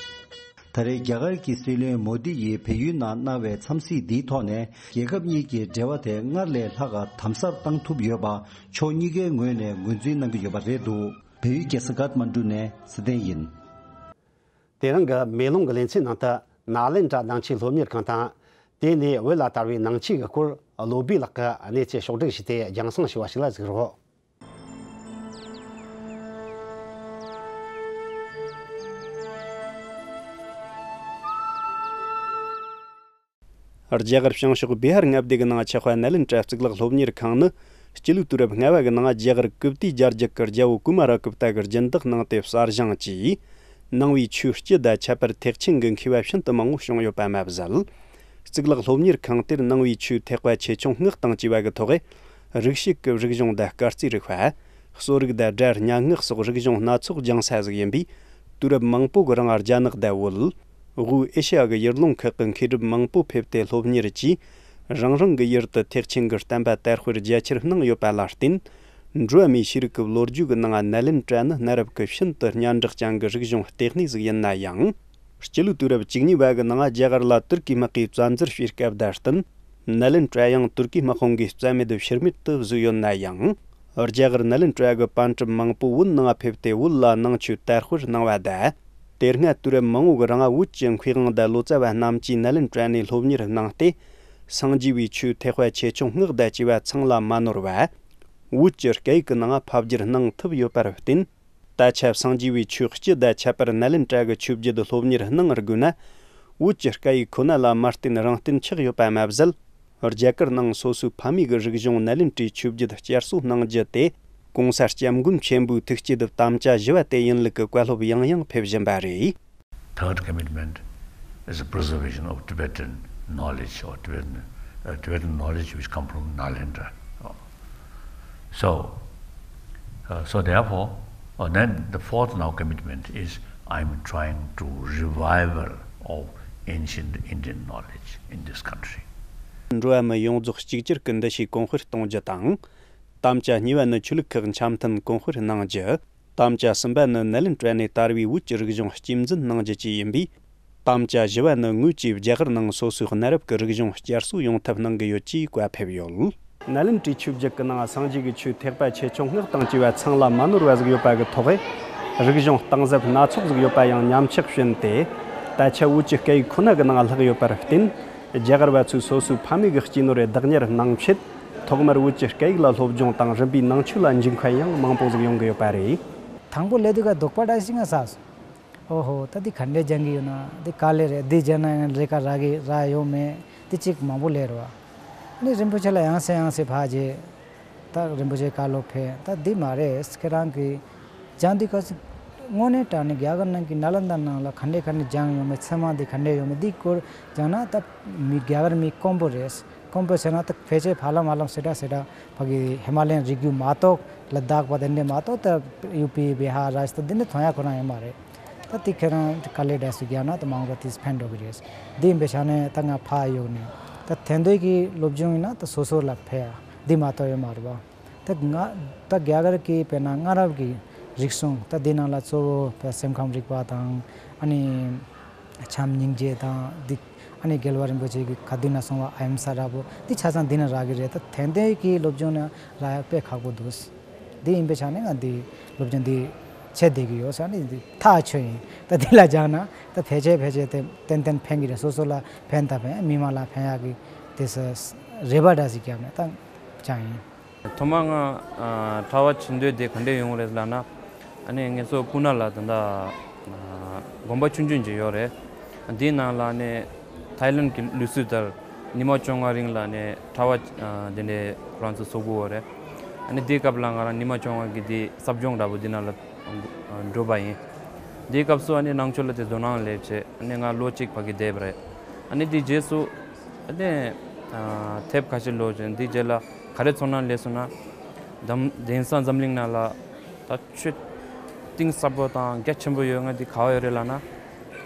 ད་རེས་རྒྱ་གར་གྱི་སྲིད་བློན་མོ་དི་ཡིས་བལ་ཡུལ་ནང་གནང་བའི་འཚམས་གཟིགས་འདིའི་ཐོག་ནས་རྒྱལ་ཁབ་གཉིས་ཀྱི་འབྲེལ་བ་དེ་སྔར་ལས་ལྷག་ག་དམ་ཟབ་བཏང་ཐུབ་ཡོད་པ་ཕྱོགས་གཉིས་ཀའི་ངོས་ནས་ངོས་འཛིན་གནང་གི་ཡོད་པ་རེད་འདུག་བལ་ཡུལ་རྒྱལ་ས་ཀཏ་མན་གྲུ་ནས་ཚེ་བརྟན་ཡིན། དེ་རིང་གི་མེ་ལོང་གི་ལེ་ཚན་ནང་དུ་ནཱ་ལེནྡྲ་ནང་ཆོས་སློབ་གཉེར་ཁང་དང་། དེ་ནས་བོད་ལ་དར་བའི་ནང་ཆོས་ཀྱི་སྐོར་བློ་སྦིས་ལགས་ཀྱིས་གནས་ཚུལ་ཕྱོགས་བསྒྲིགས་བྱས་ཏེ་རྒྱང་སྲིང་ཞུ་བ་ཞིག་ལ་གཟིགས་རོགས། རྒྱ་གར་བྱང་ཕྱོགས་བི་ཧར་མངའ་སྡེ་གི་ནང་ཆགས་པ་ནཱ་ལེནྡྲ་གཙུག་ལག་སློབ་གཉེར་ཁང་ནི་སྤྱི་ལོའི་དུས་རབས་ལྔ་བ་གི་ནང་རྒྱ་གར་ཀིབ་ཏི་རྒྱལ་རྒྱུད་ཀྱི་རྒྱལ་པོ་ཀུ་མ་ར་གུབ་ཏ་གིས་སྦྱིན་བདག་གནང་སྟེ་གསར་བཞེངས་ཀྱིས་ནང་པའི་ཆོས་སྤྱི་དང་ཁྱད་པར་ཐེག་ཆེན་གྱི་མཁས་པ་ཤིན་ཏུ་མང་བོ་བྱུང་ཡོད་པ་མ་ཟད། གཙུག་ལག་སློབ་གཉེར་ཁང་དེར་ནང་པའི་ཆོས་ཐེག་པ་ཆེ་ཆུང་སྔགས་དང་བཅས་པ་གི་ཐོག་རིགས་ཤིག་གི་རིག་གཞུང་དང་སྐར་རྩིས་རིག་པ། གསོ་རིག་དང་སྒྲ་སྙན་ངག་སོགས་རིག་གཞུང་སྣ་ཚོགས་སྦྱང་ས་ཟིག་ཡིན་པས། དུས་རབས་མང་པོ་གི་རིང་རྒྱ་ནག་དང་བོད། དབུས་ཨེ་ཤ་ཡ་གི་ཡུལ་ལུང་ཁག་གི་མཁས་གྲུབ་མང་པོ་ཕེབས་ཏེ་སློབ་གཉེར་གྱིས། རང་རང་གི་ཡུལ་དུ་ཐེག་ཆེན་གྱི་བསྟན་པ་དར་སྤེལ་རྒྱ་ཆེར་གནང་ཡོད་པ་ལ་བརྟེན། འགྲོ་བ་མིའི་ཤེས་རིག་གི་ལོ་རྒྱུས་ཀྱི་ནང་ནཱ་ལེནྡྲ་ནི་གནའ་རབས་ཀྱི་ཤིན་ཏུ་སྙན་གྲགས་ཅན་གྱི་རིག་གཞུང་ལྟེ་གནས་ཟིག་ཡིན་ན་ཡང་། སྤྱི་ལོའི་དུས་རབས་བཅུ་གཉིས་པ་གི་ནང་རྒྱ་གར་ལ་ཏུར་ཀིའི་དམག་གིས་བཙན་འཛུལ་བྱས་སྐབས་དང་བསྟུན། ནཱ་ལེནྡྲ་ཡང་ཏུར་ཀིའི་དམག་དཔུང་གིས་རྩ་མེད་ཕྱིར་མེད་དུ་བཟོས་ཡོད་ན་ཡང་། རྒྱ་གར་ནཱ་ལེནྡྲ་གི་པཎ་གྲུབ་མང་པོ་བོད་ནང་ཕེབས་ཏེ་བོད་ལ་ནང་ཆོས་དར་སྤེལ་གནང་བ་དང་། དེ་སྔ་དུས་རབས་མང་བོ་གི་རིང་བོད་ཀྱི་མཁས་དབང་དང་ལོ་ཙཱ་བ་རྣམས་ཀྱིས་ནཱ་ལེནྡྲ་ནས་སློབ་གཉེར་གནང་སྟེ། སངས་རྒྱས་པའི་ཆོས་ཐེག་པ་ཆེ་ཆུང་སྔགས་དང་བཅས་པ་ཚང་ལ་མ་ནོར་བར། བོད་ཀྱི་སྐད་ཡིག་གི་ནང་ཕབ་བསྒྱུར་གནང་ཐུབ་ཡོད་པར་བརྟེན། ད་ཆ་སངས་རྒྱས་པའི་ཆོས་སྤྱི་དང་ཁྱད་པར་ནཱ་ལེནྡྲ་གི་ཆོས་བརྒྱུད་སློབ་གཉེར་གནང་དགོས་ན། བོད་ཀྱི་སྐད་ཡིག་ཁོ་ན་ལ་མ་བརྟེན་རང་བརྟེན་ཆགས་ཡོད་པ་མ་ཟད། རྒྱ་གར་ནང་སོ་སོའི་ཕ་མེས་ཀྱི་རིག་གཞུང་ནཱ་ལེནྡྲའི་ཆོས་བརྒྱུད་བསྐྱར་གསོ་གནང་རྒྱུ་དེ། ༸གོང་ས་༸སྐྱབས་མགོན་ཆེན་པོའི་ཐུགས་བསྐྱེད་དམ་བཅའ་བཞི་བ་དེ་ཡིན་ལུགས་ཀྱི་བཀའ་སློབ་ཡང་ཡང་ཕེབས་བཞིན་པ་རེད། Third commitment. is the preservation of Tibetan knowledge or Tibetan, uh, Tibetan knowledge which come from Nalanda. So, uh, so therefore, uh, then the fourth now commitment is I'm trying to revival of ancient Indian knowledge in this country. འགྲོ་བ་མི་ཡོངས་རྫོགས་གཅིག་གྱུར་གྱི་འདུ་ཤེས་གོང་འཕེལ་གཏོང་རྒྱུ་དང་། དམ་བཅའ་གཉིས་པ་ནི་ཆོས་ལུགས་ཁག་འཆམ་མཐུན་གོང་འཕེལ་གནང་རྒྱུ། དམ་བཅའ་གསུམ་པ་ནི་ནཱ་ལེནྡྲ་ནས་དར་བའི་བོད་ཀྱི་རིག་གཞུང་གཅེས་འཛིན་གནང་རྒྱུ་བཅས་ཡིན་པས། དམ་བཅའ་བཞི་བ་ནི་དངོས་ཀྱིས་རྒྱ་གར་ནང་སོ་སོའི་གནའ་རབས་ཀྱི་རིག་གཞུང་བསྐྱར་གསོ་ཡོང་ཐབས་གནང་གི་ཡོད་ཅེས་བཀའ་ཕེབས་ཡོད། ནཱ་ལེནྡྲའི་ཆོས་བརྒྱུད་ཀྱི་ནང་སངས་རྒྱས་ཀྱི་ཆོས་ཐེག་པ་ཆེ་ཆུང་སྔགས་དང་བཅས་པ་ཚང་ལ་མ་ནོར་བ་ཟིག་ཡོད་པ་གི་ཐོག་རིག་གཞུང་གཏིང་ཟབ་སྣ་ཚོགས་ཟིག་ཡོད་པ་ཡང་ཉམས་ཆག་བྱུང་སྟེ། ད་ཆ་བོད་ཀྱི་སྐད་ཡིག་ཁོ་ན་གི་ནང་ལྷག་ཡོད་པར་བརྟེན། རྒྱ་གར་བ་ཚོས་སོ་སོའི་ཕ་མེས་ཀྱི་སྐྱེས་ནོར་རེ་བདག་གཉེར་གནང་ཆེད། ཐོག་མར་བོད་ཀྱི་སྐད་ཡིག་ལ་སློབ་སྦྱོང་དང་རིམ་པས་ནང་ཆོས་ལ་འཇུག་མཁན་ཡང་མང་པོ་ཟིག་ཡོང་གི་ཡོད་པ་རེད། དང་པོ་སླེབས་དུས་ཀ་དོགས་པ་འདྲ་ཞིག་ང་ཟ་སོང་། ཨོ་ཧོ། ད་འདི་ག་འདྲས་སྦྱང་གི་ཡོད་ན། འདི་ག་ལེ་རེད། འདི་སྦྱང་ན་ཡང་ལས་ཀ་རག་གི་རག་ཡོད་མེད་འདི་གཅིག་མང་པོ་སླེབས་རེད་བ། ཨ་ནི་རིན་པོ་ཆེ་ལ་ཡང་སེ་ཡང་སེ་ཕར་རྗེས། ད་རིན་པོ་ཆེ་བཀའ་སློབ་ཕེབས། ད་འདི་མ་རེད། ཁྱེད་རང་གིས་སྦྱང་དུས་ག་ཚོད། དངོས་གནས་དྲང་གནས་རྒྱ་གར་ནང་གི་ནཱ་ལནྡཱ་ནང་ལ་ག་འདྲས་ག་འདྲས་སྦྱང་ཡོད་མེད། ཚད་མ་འདི་ག་འདྲས་ཡོད་མེད་འདི་སྐོར་སྦྱང་ན་ད་མི་རྒྱ་གར་མི་དཀོན་པོ་རེད། དཀོན་པོ་བྱས་ན་ད་ཕལ་ཆེར་ཧ་ལམ་ཧ་ལམ་སེ་འདྲ་སེ་འདྲ་ཕ་གི་ཧི་མ་ལ་ཡན་རི་རྒྱུད་མ་གཏོགས་ལ་དྭགས་པ་དེ་འདྲས་མ་གཏོགས་ད་ཡུ་པི་བི་ཧར་རཱཇ་སྟ་འདི་འདྲས་མཐོང་ཡ་ཁོ་རང་ཡོད་མ་རེད། ད་དེ་ཁྱེད་རང་དཀའ་ལས་འདྲ་ཞིག་རྒྱག་ན་ད་མང་པོ་དེས་ཕན་འགྲོ་གི་རེད། འདི་ཡིན་པའི་ཆ་ནས་ད་ང་ཕ་ཡུལ་ནས་ད་དེང་དུས་ཀྱི་སློབ་སྦྱོང་ཡིན་ན་ད་སོ་སོ་ལ་ཕན་ཡ་འདི་མ་གཏོགས་ཡོད་མ་རེད་བ། ད་ང་ད་རྒྱ་གར་གྱི་དཔེར་ན་སྔ་རབས་ཀྱི་རིག་གཞུང་ད་འདི་ནང་ལ་གཙོ་བོ་དཔེ་སེམས་ཁམས་རིག་པ་དང་། ཨ་ནི་བྱམས་སྙིང་རྗེ་དང་འདི། ཨ་ནི་རྒྱལ་བ་རིན་པོ་ཆེ་གི་ག་དུས་ན་གསུངས་པ་ཨ་ཧིམ་ས་འདྲ་པོ་འདི་ཆ་ཚང་འདི་ན་རག་གི་རེད། ད་དེང་དུས་ཀྱི་སློབ་སྦྱོང་ན་རག་ཡ་དཔེ་ཁག་པོ་འདུག་འདི་ཡིན་པའི་ཆ་ནས་ང་འདི་སློབ་སྦྱོང་འདི་བྱེད་བསྡད་ཀྱི་ཡོད་ས་ནི་འདི་ཐག་ཆོད་ཡིན། ད་འདི་ལ་སྦྱངས་ན་ད་ཕལ་ཆེར་ཕལ་ཆེར་ཏན་ཏན་ཏན་ཕན་གྱི་རེད། སོ་སོ་ལ་ཕན་ད་ཕན། མི་མང་ལ་ཕན་ཡག་གི་དེ་ས་རེ་བ་འདྲ་ཞིག་བརྒྱབ་ནས་ད་སྦྱངས་ཡིན། ཐོག་མ་ང་ཨ་གྲྭ་པ་ཆེན་དུས་དེ་ག་འདྲས་ཡོང་རེད་ལབ་ན། ཨ་ནི་ངེད་ཚོ་སྤུ་ན་ལ་ད་ལྟ་ཨ་དགོན་པ་ཆུང་ཆུང་ཅིག་ཡོད་རེད། འདིའི་ནང་ལ་ནི་ཐའི་ལན་གྱི་ལུགས་སྲོལ་ལྟར་ཉི་མ་བཅོ་ལྔ་རིང་ལ་ནི་གྲྭ་པ་ཨ་དེ་འདྲས་ཁོ་རང་ཚོ་ཚོགས་ཀྱི་ཡོད་རེད། ཨ་ནི་དེའི་སྐབས་ལ་ང་རང་ཉི་མ་བཅོ་ལྔ་གི་དེ་ཟབ་སྦྱོང་འདྲ་པོ་དེ་ནང་ལ་འགྲོ་པ་ཡིན། དེའི་སྐབས་སུ་ཨ་ནི་ནང་ཆོས་ལ་དེ་དོ་སྣང་སླེབས་བྱས། ཨ་ནི་ང་ལོ་གཅིག་ཕ་གི་བསྡད་པ་རེད། ཨ་ནི་དེའི་རྗེས་སུ་ཨ་ནི་ཨ་དེབ་ཁ་ཤས་ཀློག་བྱས། དེའི་རྗེས་ལ་ག་རེ་ཚོར་སྣང་སླེབས་སོང་ན། དམ་དེང་སང་འཛམ་གླིང་ནང་ལ་ད་ཆོས་གཏིང་ཟབ་པོ་དང་རྒྱ་ཆེན་པོ་ཡོད་མཁན་དེ་ག་བ་ཡོད་རེད་ལབ་ན།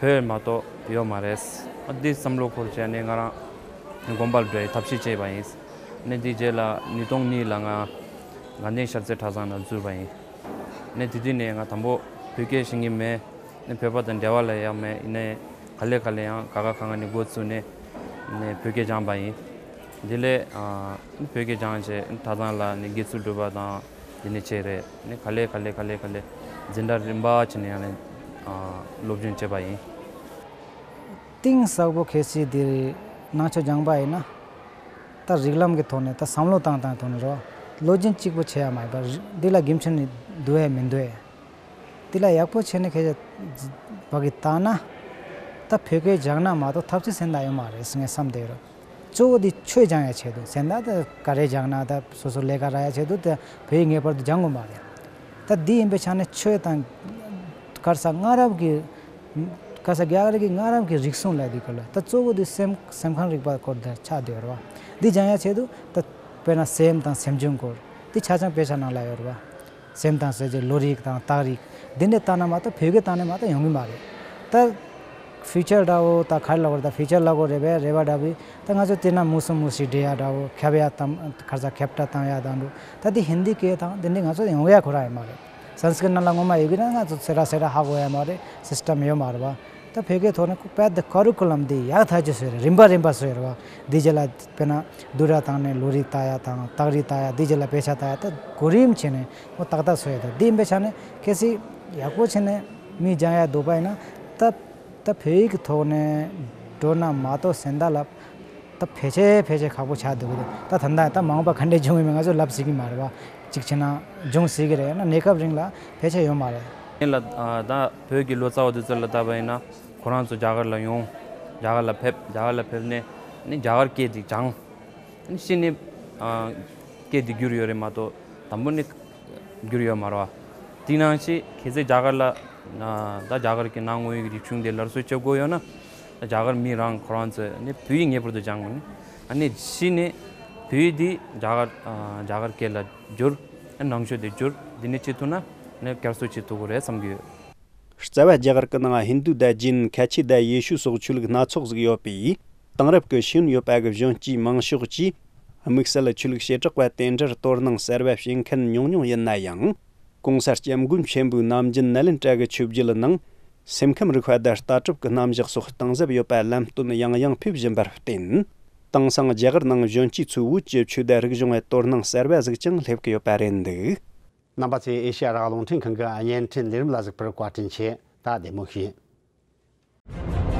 བོད་མ་གཏོགས་ཡོད་མ་རེད། ཨ་འདི་བསམ་བློ་འཁོར་བྱས་ནས་ང་རང་དགོན་པར་འགྲོ་ཡའི་ཐབས་ཤེས་བྱས་པ་ཡིན། ཨ་ནི་དེའི་རྗེས་ལ་ཉིས་སྟོང་གཉིས་ལ་ང་དགའ་ལྡན་ཤར་རྩེ་གྲྭ་ཚང་ནང་འཛུལ་བ་ཡིན། ཨ་ནི་དེ་དུས་ནས་ང་དང་པོ་བོད་སྐད་ཤེས་ཀྱི་མེད། ཨ་ནི་བོད་པ་དང་འབྲེལ་བ་ལ་ཡང་མེད། ཡིན་ནའི་ག་ལེ་ག་ལེ་ཡང་ག་ག་ག་ང་ནས་འགོ་བཙུགས་ནས་ཨ་ནི་བོད་སྐད་སྦྱངས་པ་ཡིན། དེ་ལས་ཨ་བོད་སྐད་སྦྱངས་བྱས་གྲྭ་ཚང་ལ་ནི་དགེ་ཚུལ་སྒྲུབ་པ་དང་དེ་ནས་བྱས་རེད། ནི་ག་ལེ་ག་ལེ་ག་ལེ་ག་ལེ་འཛིན་གྲྭ་རིམ་པ་བྱས་ནས་ཡང་ནས་ཨ་སློབ་སྦྱོང་བྱས་པ་ཡིན། གཏིང་ཟབ་པོ་གལ་སྲིད་དེ་ནང་ཆོས་སྦྱངས་པ་ཡིན་ན། ད་རིགས་ལམ་གྱི་ཐོག་ནས་ད་བསམ་བློ་བཏང་སྟངས་ཐོག་ནས་རོ། བློ་སྦྱོང་གཅིག་པོ་བྱས་ཡ་མ་ཡིན་པར་འདི་ལ་རྒྱུ་མཚན་ནི་འདུག་ཡ་མི་འདུག་ཡ། འདི་ལ་ཡག་པོ་བྱས་ནས་ཁྱེད་ཅག་བ་གི་བཏང་ན། ད་བོད་སྐད་སྦྱངས་ན་མ་གཏོགས་ཐབས་ཤེས་གསན་ད་ཡོད་མ་རེད་ཟེར་ངས་བསམ་བསྡད་རོ། གཙོ་བོ་འདི་ཆོས་སྦྱང་ཡ་ཆེད་དུ་གསན་ད་ད་ག་རེ་སྦྱངས་ན་ད་སོ་སོ་ལས་ཀ་རག་ཡ་ཆེད་དུ་ད་བོད་ཡིག་ངེས་པར་དུ་སྦྱང་དགོས་མ་རེད། ད་འདི་ཡིན་པའི་ཆ་ནས་ཆོས་དང་ག་རེ་ཟ་སྔ་རབས་ཀྱི་ག་རེ་ཟ་རྒྱ་གར་གྱི་སྔ་རབས་ཀྱི་རིག་གཞུང་ལ་འདི་ག་ལ་ད་གཙོ་བོ་འདི་སེམས་སེམས་ཁམས་རིག་པ་སྐོར་དེ་ཆགས་བསྡད་ཡོད་རེད་བ། འདི་སྦྱང་ཡ་ཆེད་དུ་ད་དཔེར་ན་སེམས་དང་སེམས་བྱུང་སྐོར་འདི་ཆ་ཚང་དཔེ་ཆ་ནང་ལ་ཡོད་རེད་བ། སེམས་དང་ཟེར་རྗེས་ལོ་རིག་དང་རྟགས་རིགས་འདི་འདྲ་བཏང་ན་མ་གཏོགས་བོད་སྐད་བཏང་ན་མ་གཏོགས་ཡོང་གི་མ་རེད། ད་ཕིའུ་ཅར་འདྲ་བོ་ད་ག་རེ་ལབ་དགོས་རེད། ད་ཕིའུ་ཅར་ལབ་དགོས་རེད་པས། རེ་བ་འདྲ་བོ་ད་ང་ཚོ་དེ་ན་མུ་སུ་མུ་ཞིག་འབྲི་ཡ་འདྲ་བོ། ཁྱབ་ཡ་དང་ག་རེ་ཟ་ཁྱབ་བརྡ་བཏང་ཡ་དང་འདྲ་ད་འདི་ཧིན་དི་སྐད་དང་འདི་འདྲ་ང་ཚོ་ཡོང་ཡ་ཁོ་རང་ཡོད་མ་རེད། སན་སི་ཀྲིཏ་ནང་ལ་ངོ་མ་ཡོད་ཀྱི་ན་ང་ཚོ་སེ་ར་སེ་ར་ཧ་གོ་ཡ་མ་རེད། སིས་ཊམ་ཡོད་མ་རེད་བ། ད་བོད་སྐད་ཐོག་ནས་ཁོ་དཔེ་དེ་ཀ་རི་ཀུ་ལམ་དེ་ཡག་ཐག་ཆོད་བཟོས་རེད། རིམ་པ་རིམ་པ་བཟོས་རེད་བ། འདི་རྗེས་ལ་དཔེར་ན་བསྡུར་གྲྭ་བཏང་ནས་ལོ་རིམ་ལྟ་ཡ་དང་རྟགས་རིགས་ལྟ་ཡ། འདི་རྗེས་ལ་དཔེ་ཆ་ལྟ་ཡ། ད་གོ་རིམ་བྱས་ནས་ཁོ་ཏག་ཏག་བཟོས་ཡོད། ད་འདི་ཡིན་པའི་ཆ་ནས་གལ་སྲིད་ཡག་པོ་བྱས་ནས་མི་སྦྱང་ཡ་འདུག་པ་ཡིན་ན། ད་ད་བོད་ཡིག་གི་ཐོག་ནས་འགྲོ་ན་མ་གཏོགས་གཞན་དག་ལ་ད་ཕལ་ཆེར་ཕལ་ཆེར་ཁག་པོ་ཆགས་འདུག་གི། ད་ད་ལྟ་ད་མ་འོངས་པ་ག་འདྲས་འབྱུང་ཡོད་མེད་ང་ཚོས་ལབ་སྲིད་ཀྱི་མ་རེད་བ། གཅིག་བྱས་ན་འབྱུང་སྲིད་ཀྱི་རེད། ཡང་ན་གནས་སྐབས་རིང་ལ་ཕལ་ཆེར་ཡོད་མ་རེད། ཡིན་ལ་ཨ་ད་བོད་ཀྱི་ལོ་ཙཱ་བ་དེ་ཚོ་ལ་བལྟས་པ་ཡིན་ན། ཁོ་རང་ཚོ་རྒྱ་གར་ལ་ཡོང་། རྒྱ་གར་ལ་ཕེབས། རྒྱ་གར་ལ་ཕེབས་ནས་ནི་རྒྱ་གར་སྐད་ཅིག་སྦྱངས། ནི་གཞི་ནས་ཨ་སྐད་དེ་བསྒྱུར་ཡོད་རེད་མ་གཏོགས་དང་པོ་ནས་བསྒྱུར་ཡོད་མ་རེད་བ། དེ་ནང་བཞིན་གལ་སྲིད་རྒྱ་གར་ལ་ཨ་ད་རྒྱ་གར་གྱི་ནང་དངོས་ཡོད་ཀྱི་རིག་གཞུང་དེ་སླར་གསོ་བྱེད་དགོས་ཡོད་ན། རྒྱ་གར་མི་རང་ཁོ་རང་ཚོས་ནི་བོད་ཡིག་ངེས་པར་དུ་སྦྱང་དགོས་ནི། ཨ་ནི་གཞི་ནས་བོད་ཡིག་འདི་རྒྱ་གར་ཨ་རྒྱ་གར་སྐད་ལ་བསྒྱུར། ཨ་ནང་ཆོས་དེ་བསྒྱུར། འདི་ནས་བྱེད་ཐུབ་ན་ནི་བསྐྱར་གསོ་བྱེད་ཐུབ་ཀྱི་རེད་བསམ་གྱི་ཡོད། རྩ་བ་རྒྱ་གར་གྱི་ནང་ཧིན་རྡུ་དང་ཇེན། ཁ་ཆེ་དང་ཡེ་ཤུ་སོགས་ཆོས་ལུགས་སྣ་ཚོགས་ཟིག་ཡོད་པས། དེང་རབས་ཀྱི་ཤེས་ཡོན་ཡོད་པ་གི་གཞོན་སྐྱེས་མང་ཤོས་ཀྱིས་དམིགས་བསལ་ཆོས་ལུགས་བྱེ་བྲག་པ་དེ་འདྲར་དོ་སྣང་གསར་བ་བྱེད་མཁན་ཉུང་ཉུང་ཡིན་ན་ཡང་། གོང་ས་སྐྱབས་མགོན་ཆེན་པོའི་ནམ་རྒྱུན་ནཱ་ལེནྡྲ་གི་ཆོས་བརྒྱུད་ནང་སེམས་ཁམས་རིག་པ་དང་ལྟ་གྲུབ་ཀྱི་རྣམ་གཞག་སོགས་གཏིང་ཟབ་ཡོད་པ་ལམ་སྟོན་ཡང་ཡང་ཕེབས་བཞིན་པར་བརྟེན། དེང་སང་རྒྱ་གར་ནང་གཞོན་སྐྱེས་ཚོའི་བོད་ཀྱི་ཆོས་དང་རིག་གཞུང་ལ་དོ་སྣང་གསར་བ་ཟིག་ཀྱང་སླེབས་ཀྱི་ཡོད་པ་རེད་འདུག། རྣམ་པ་ཚོས་ཨེ་ཤེ་ཡ་རང་དབང་རླུང་འཕྲིན་ཁང་གི་བརྙན་འཕྲིན་ལས་རིམ་ལ་གཟིགས་པར་བཀའ་དྲིན་ཆེ། ད་བདེ་མོ་བྱོས།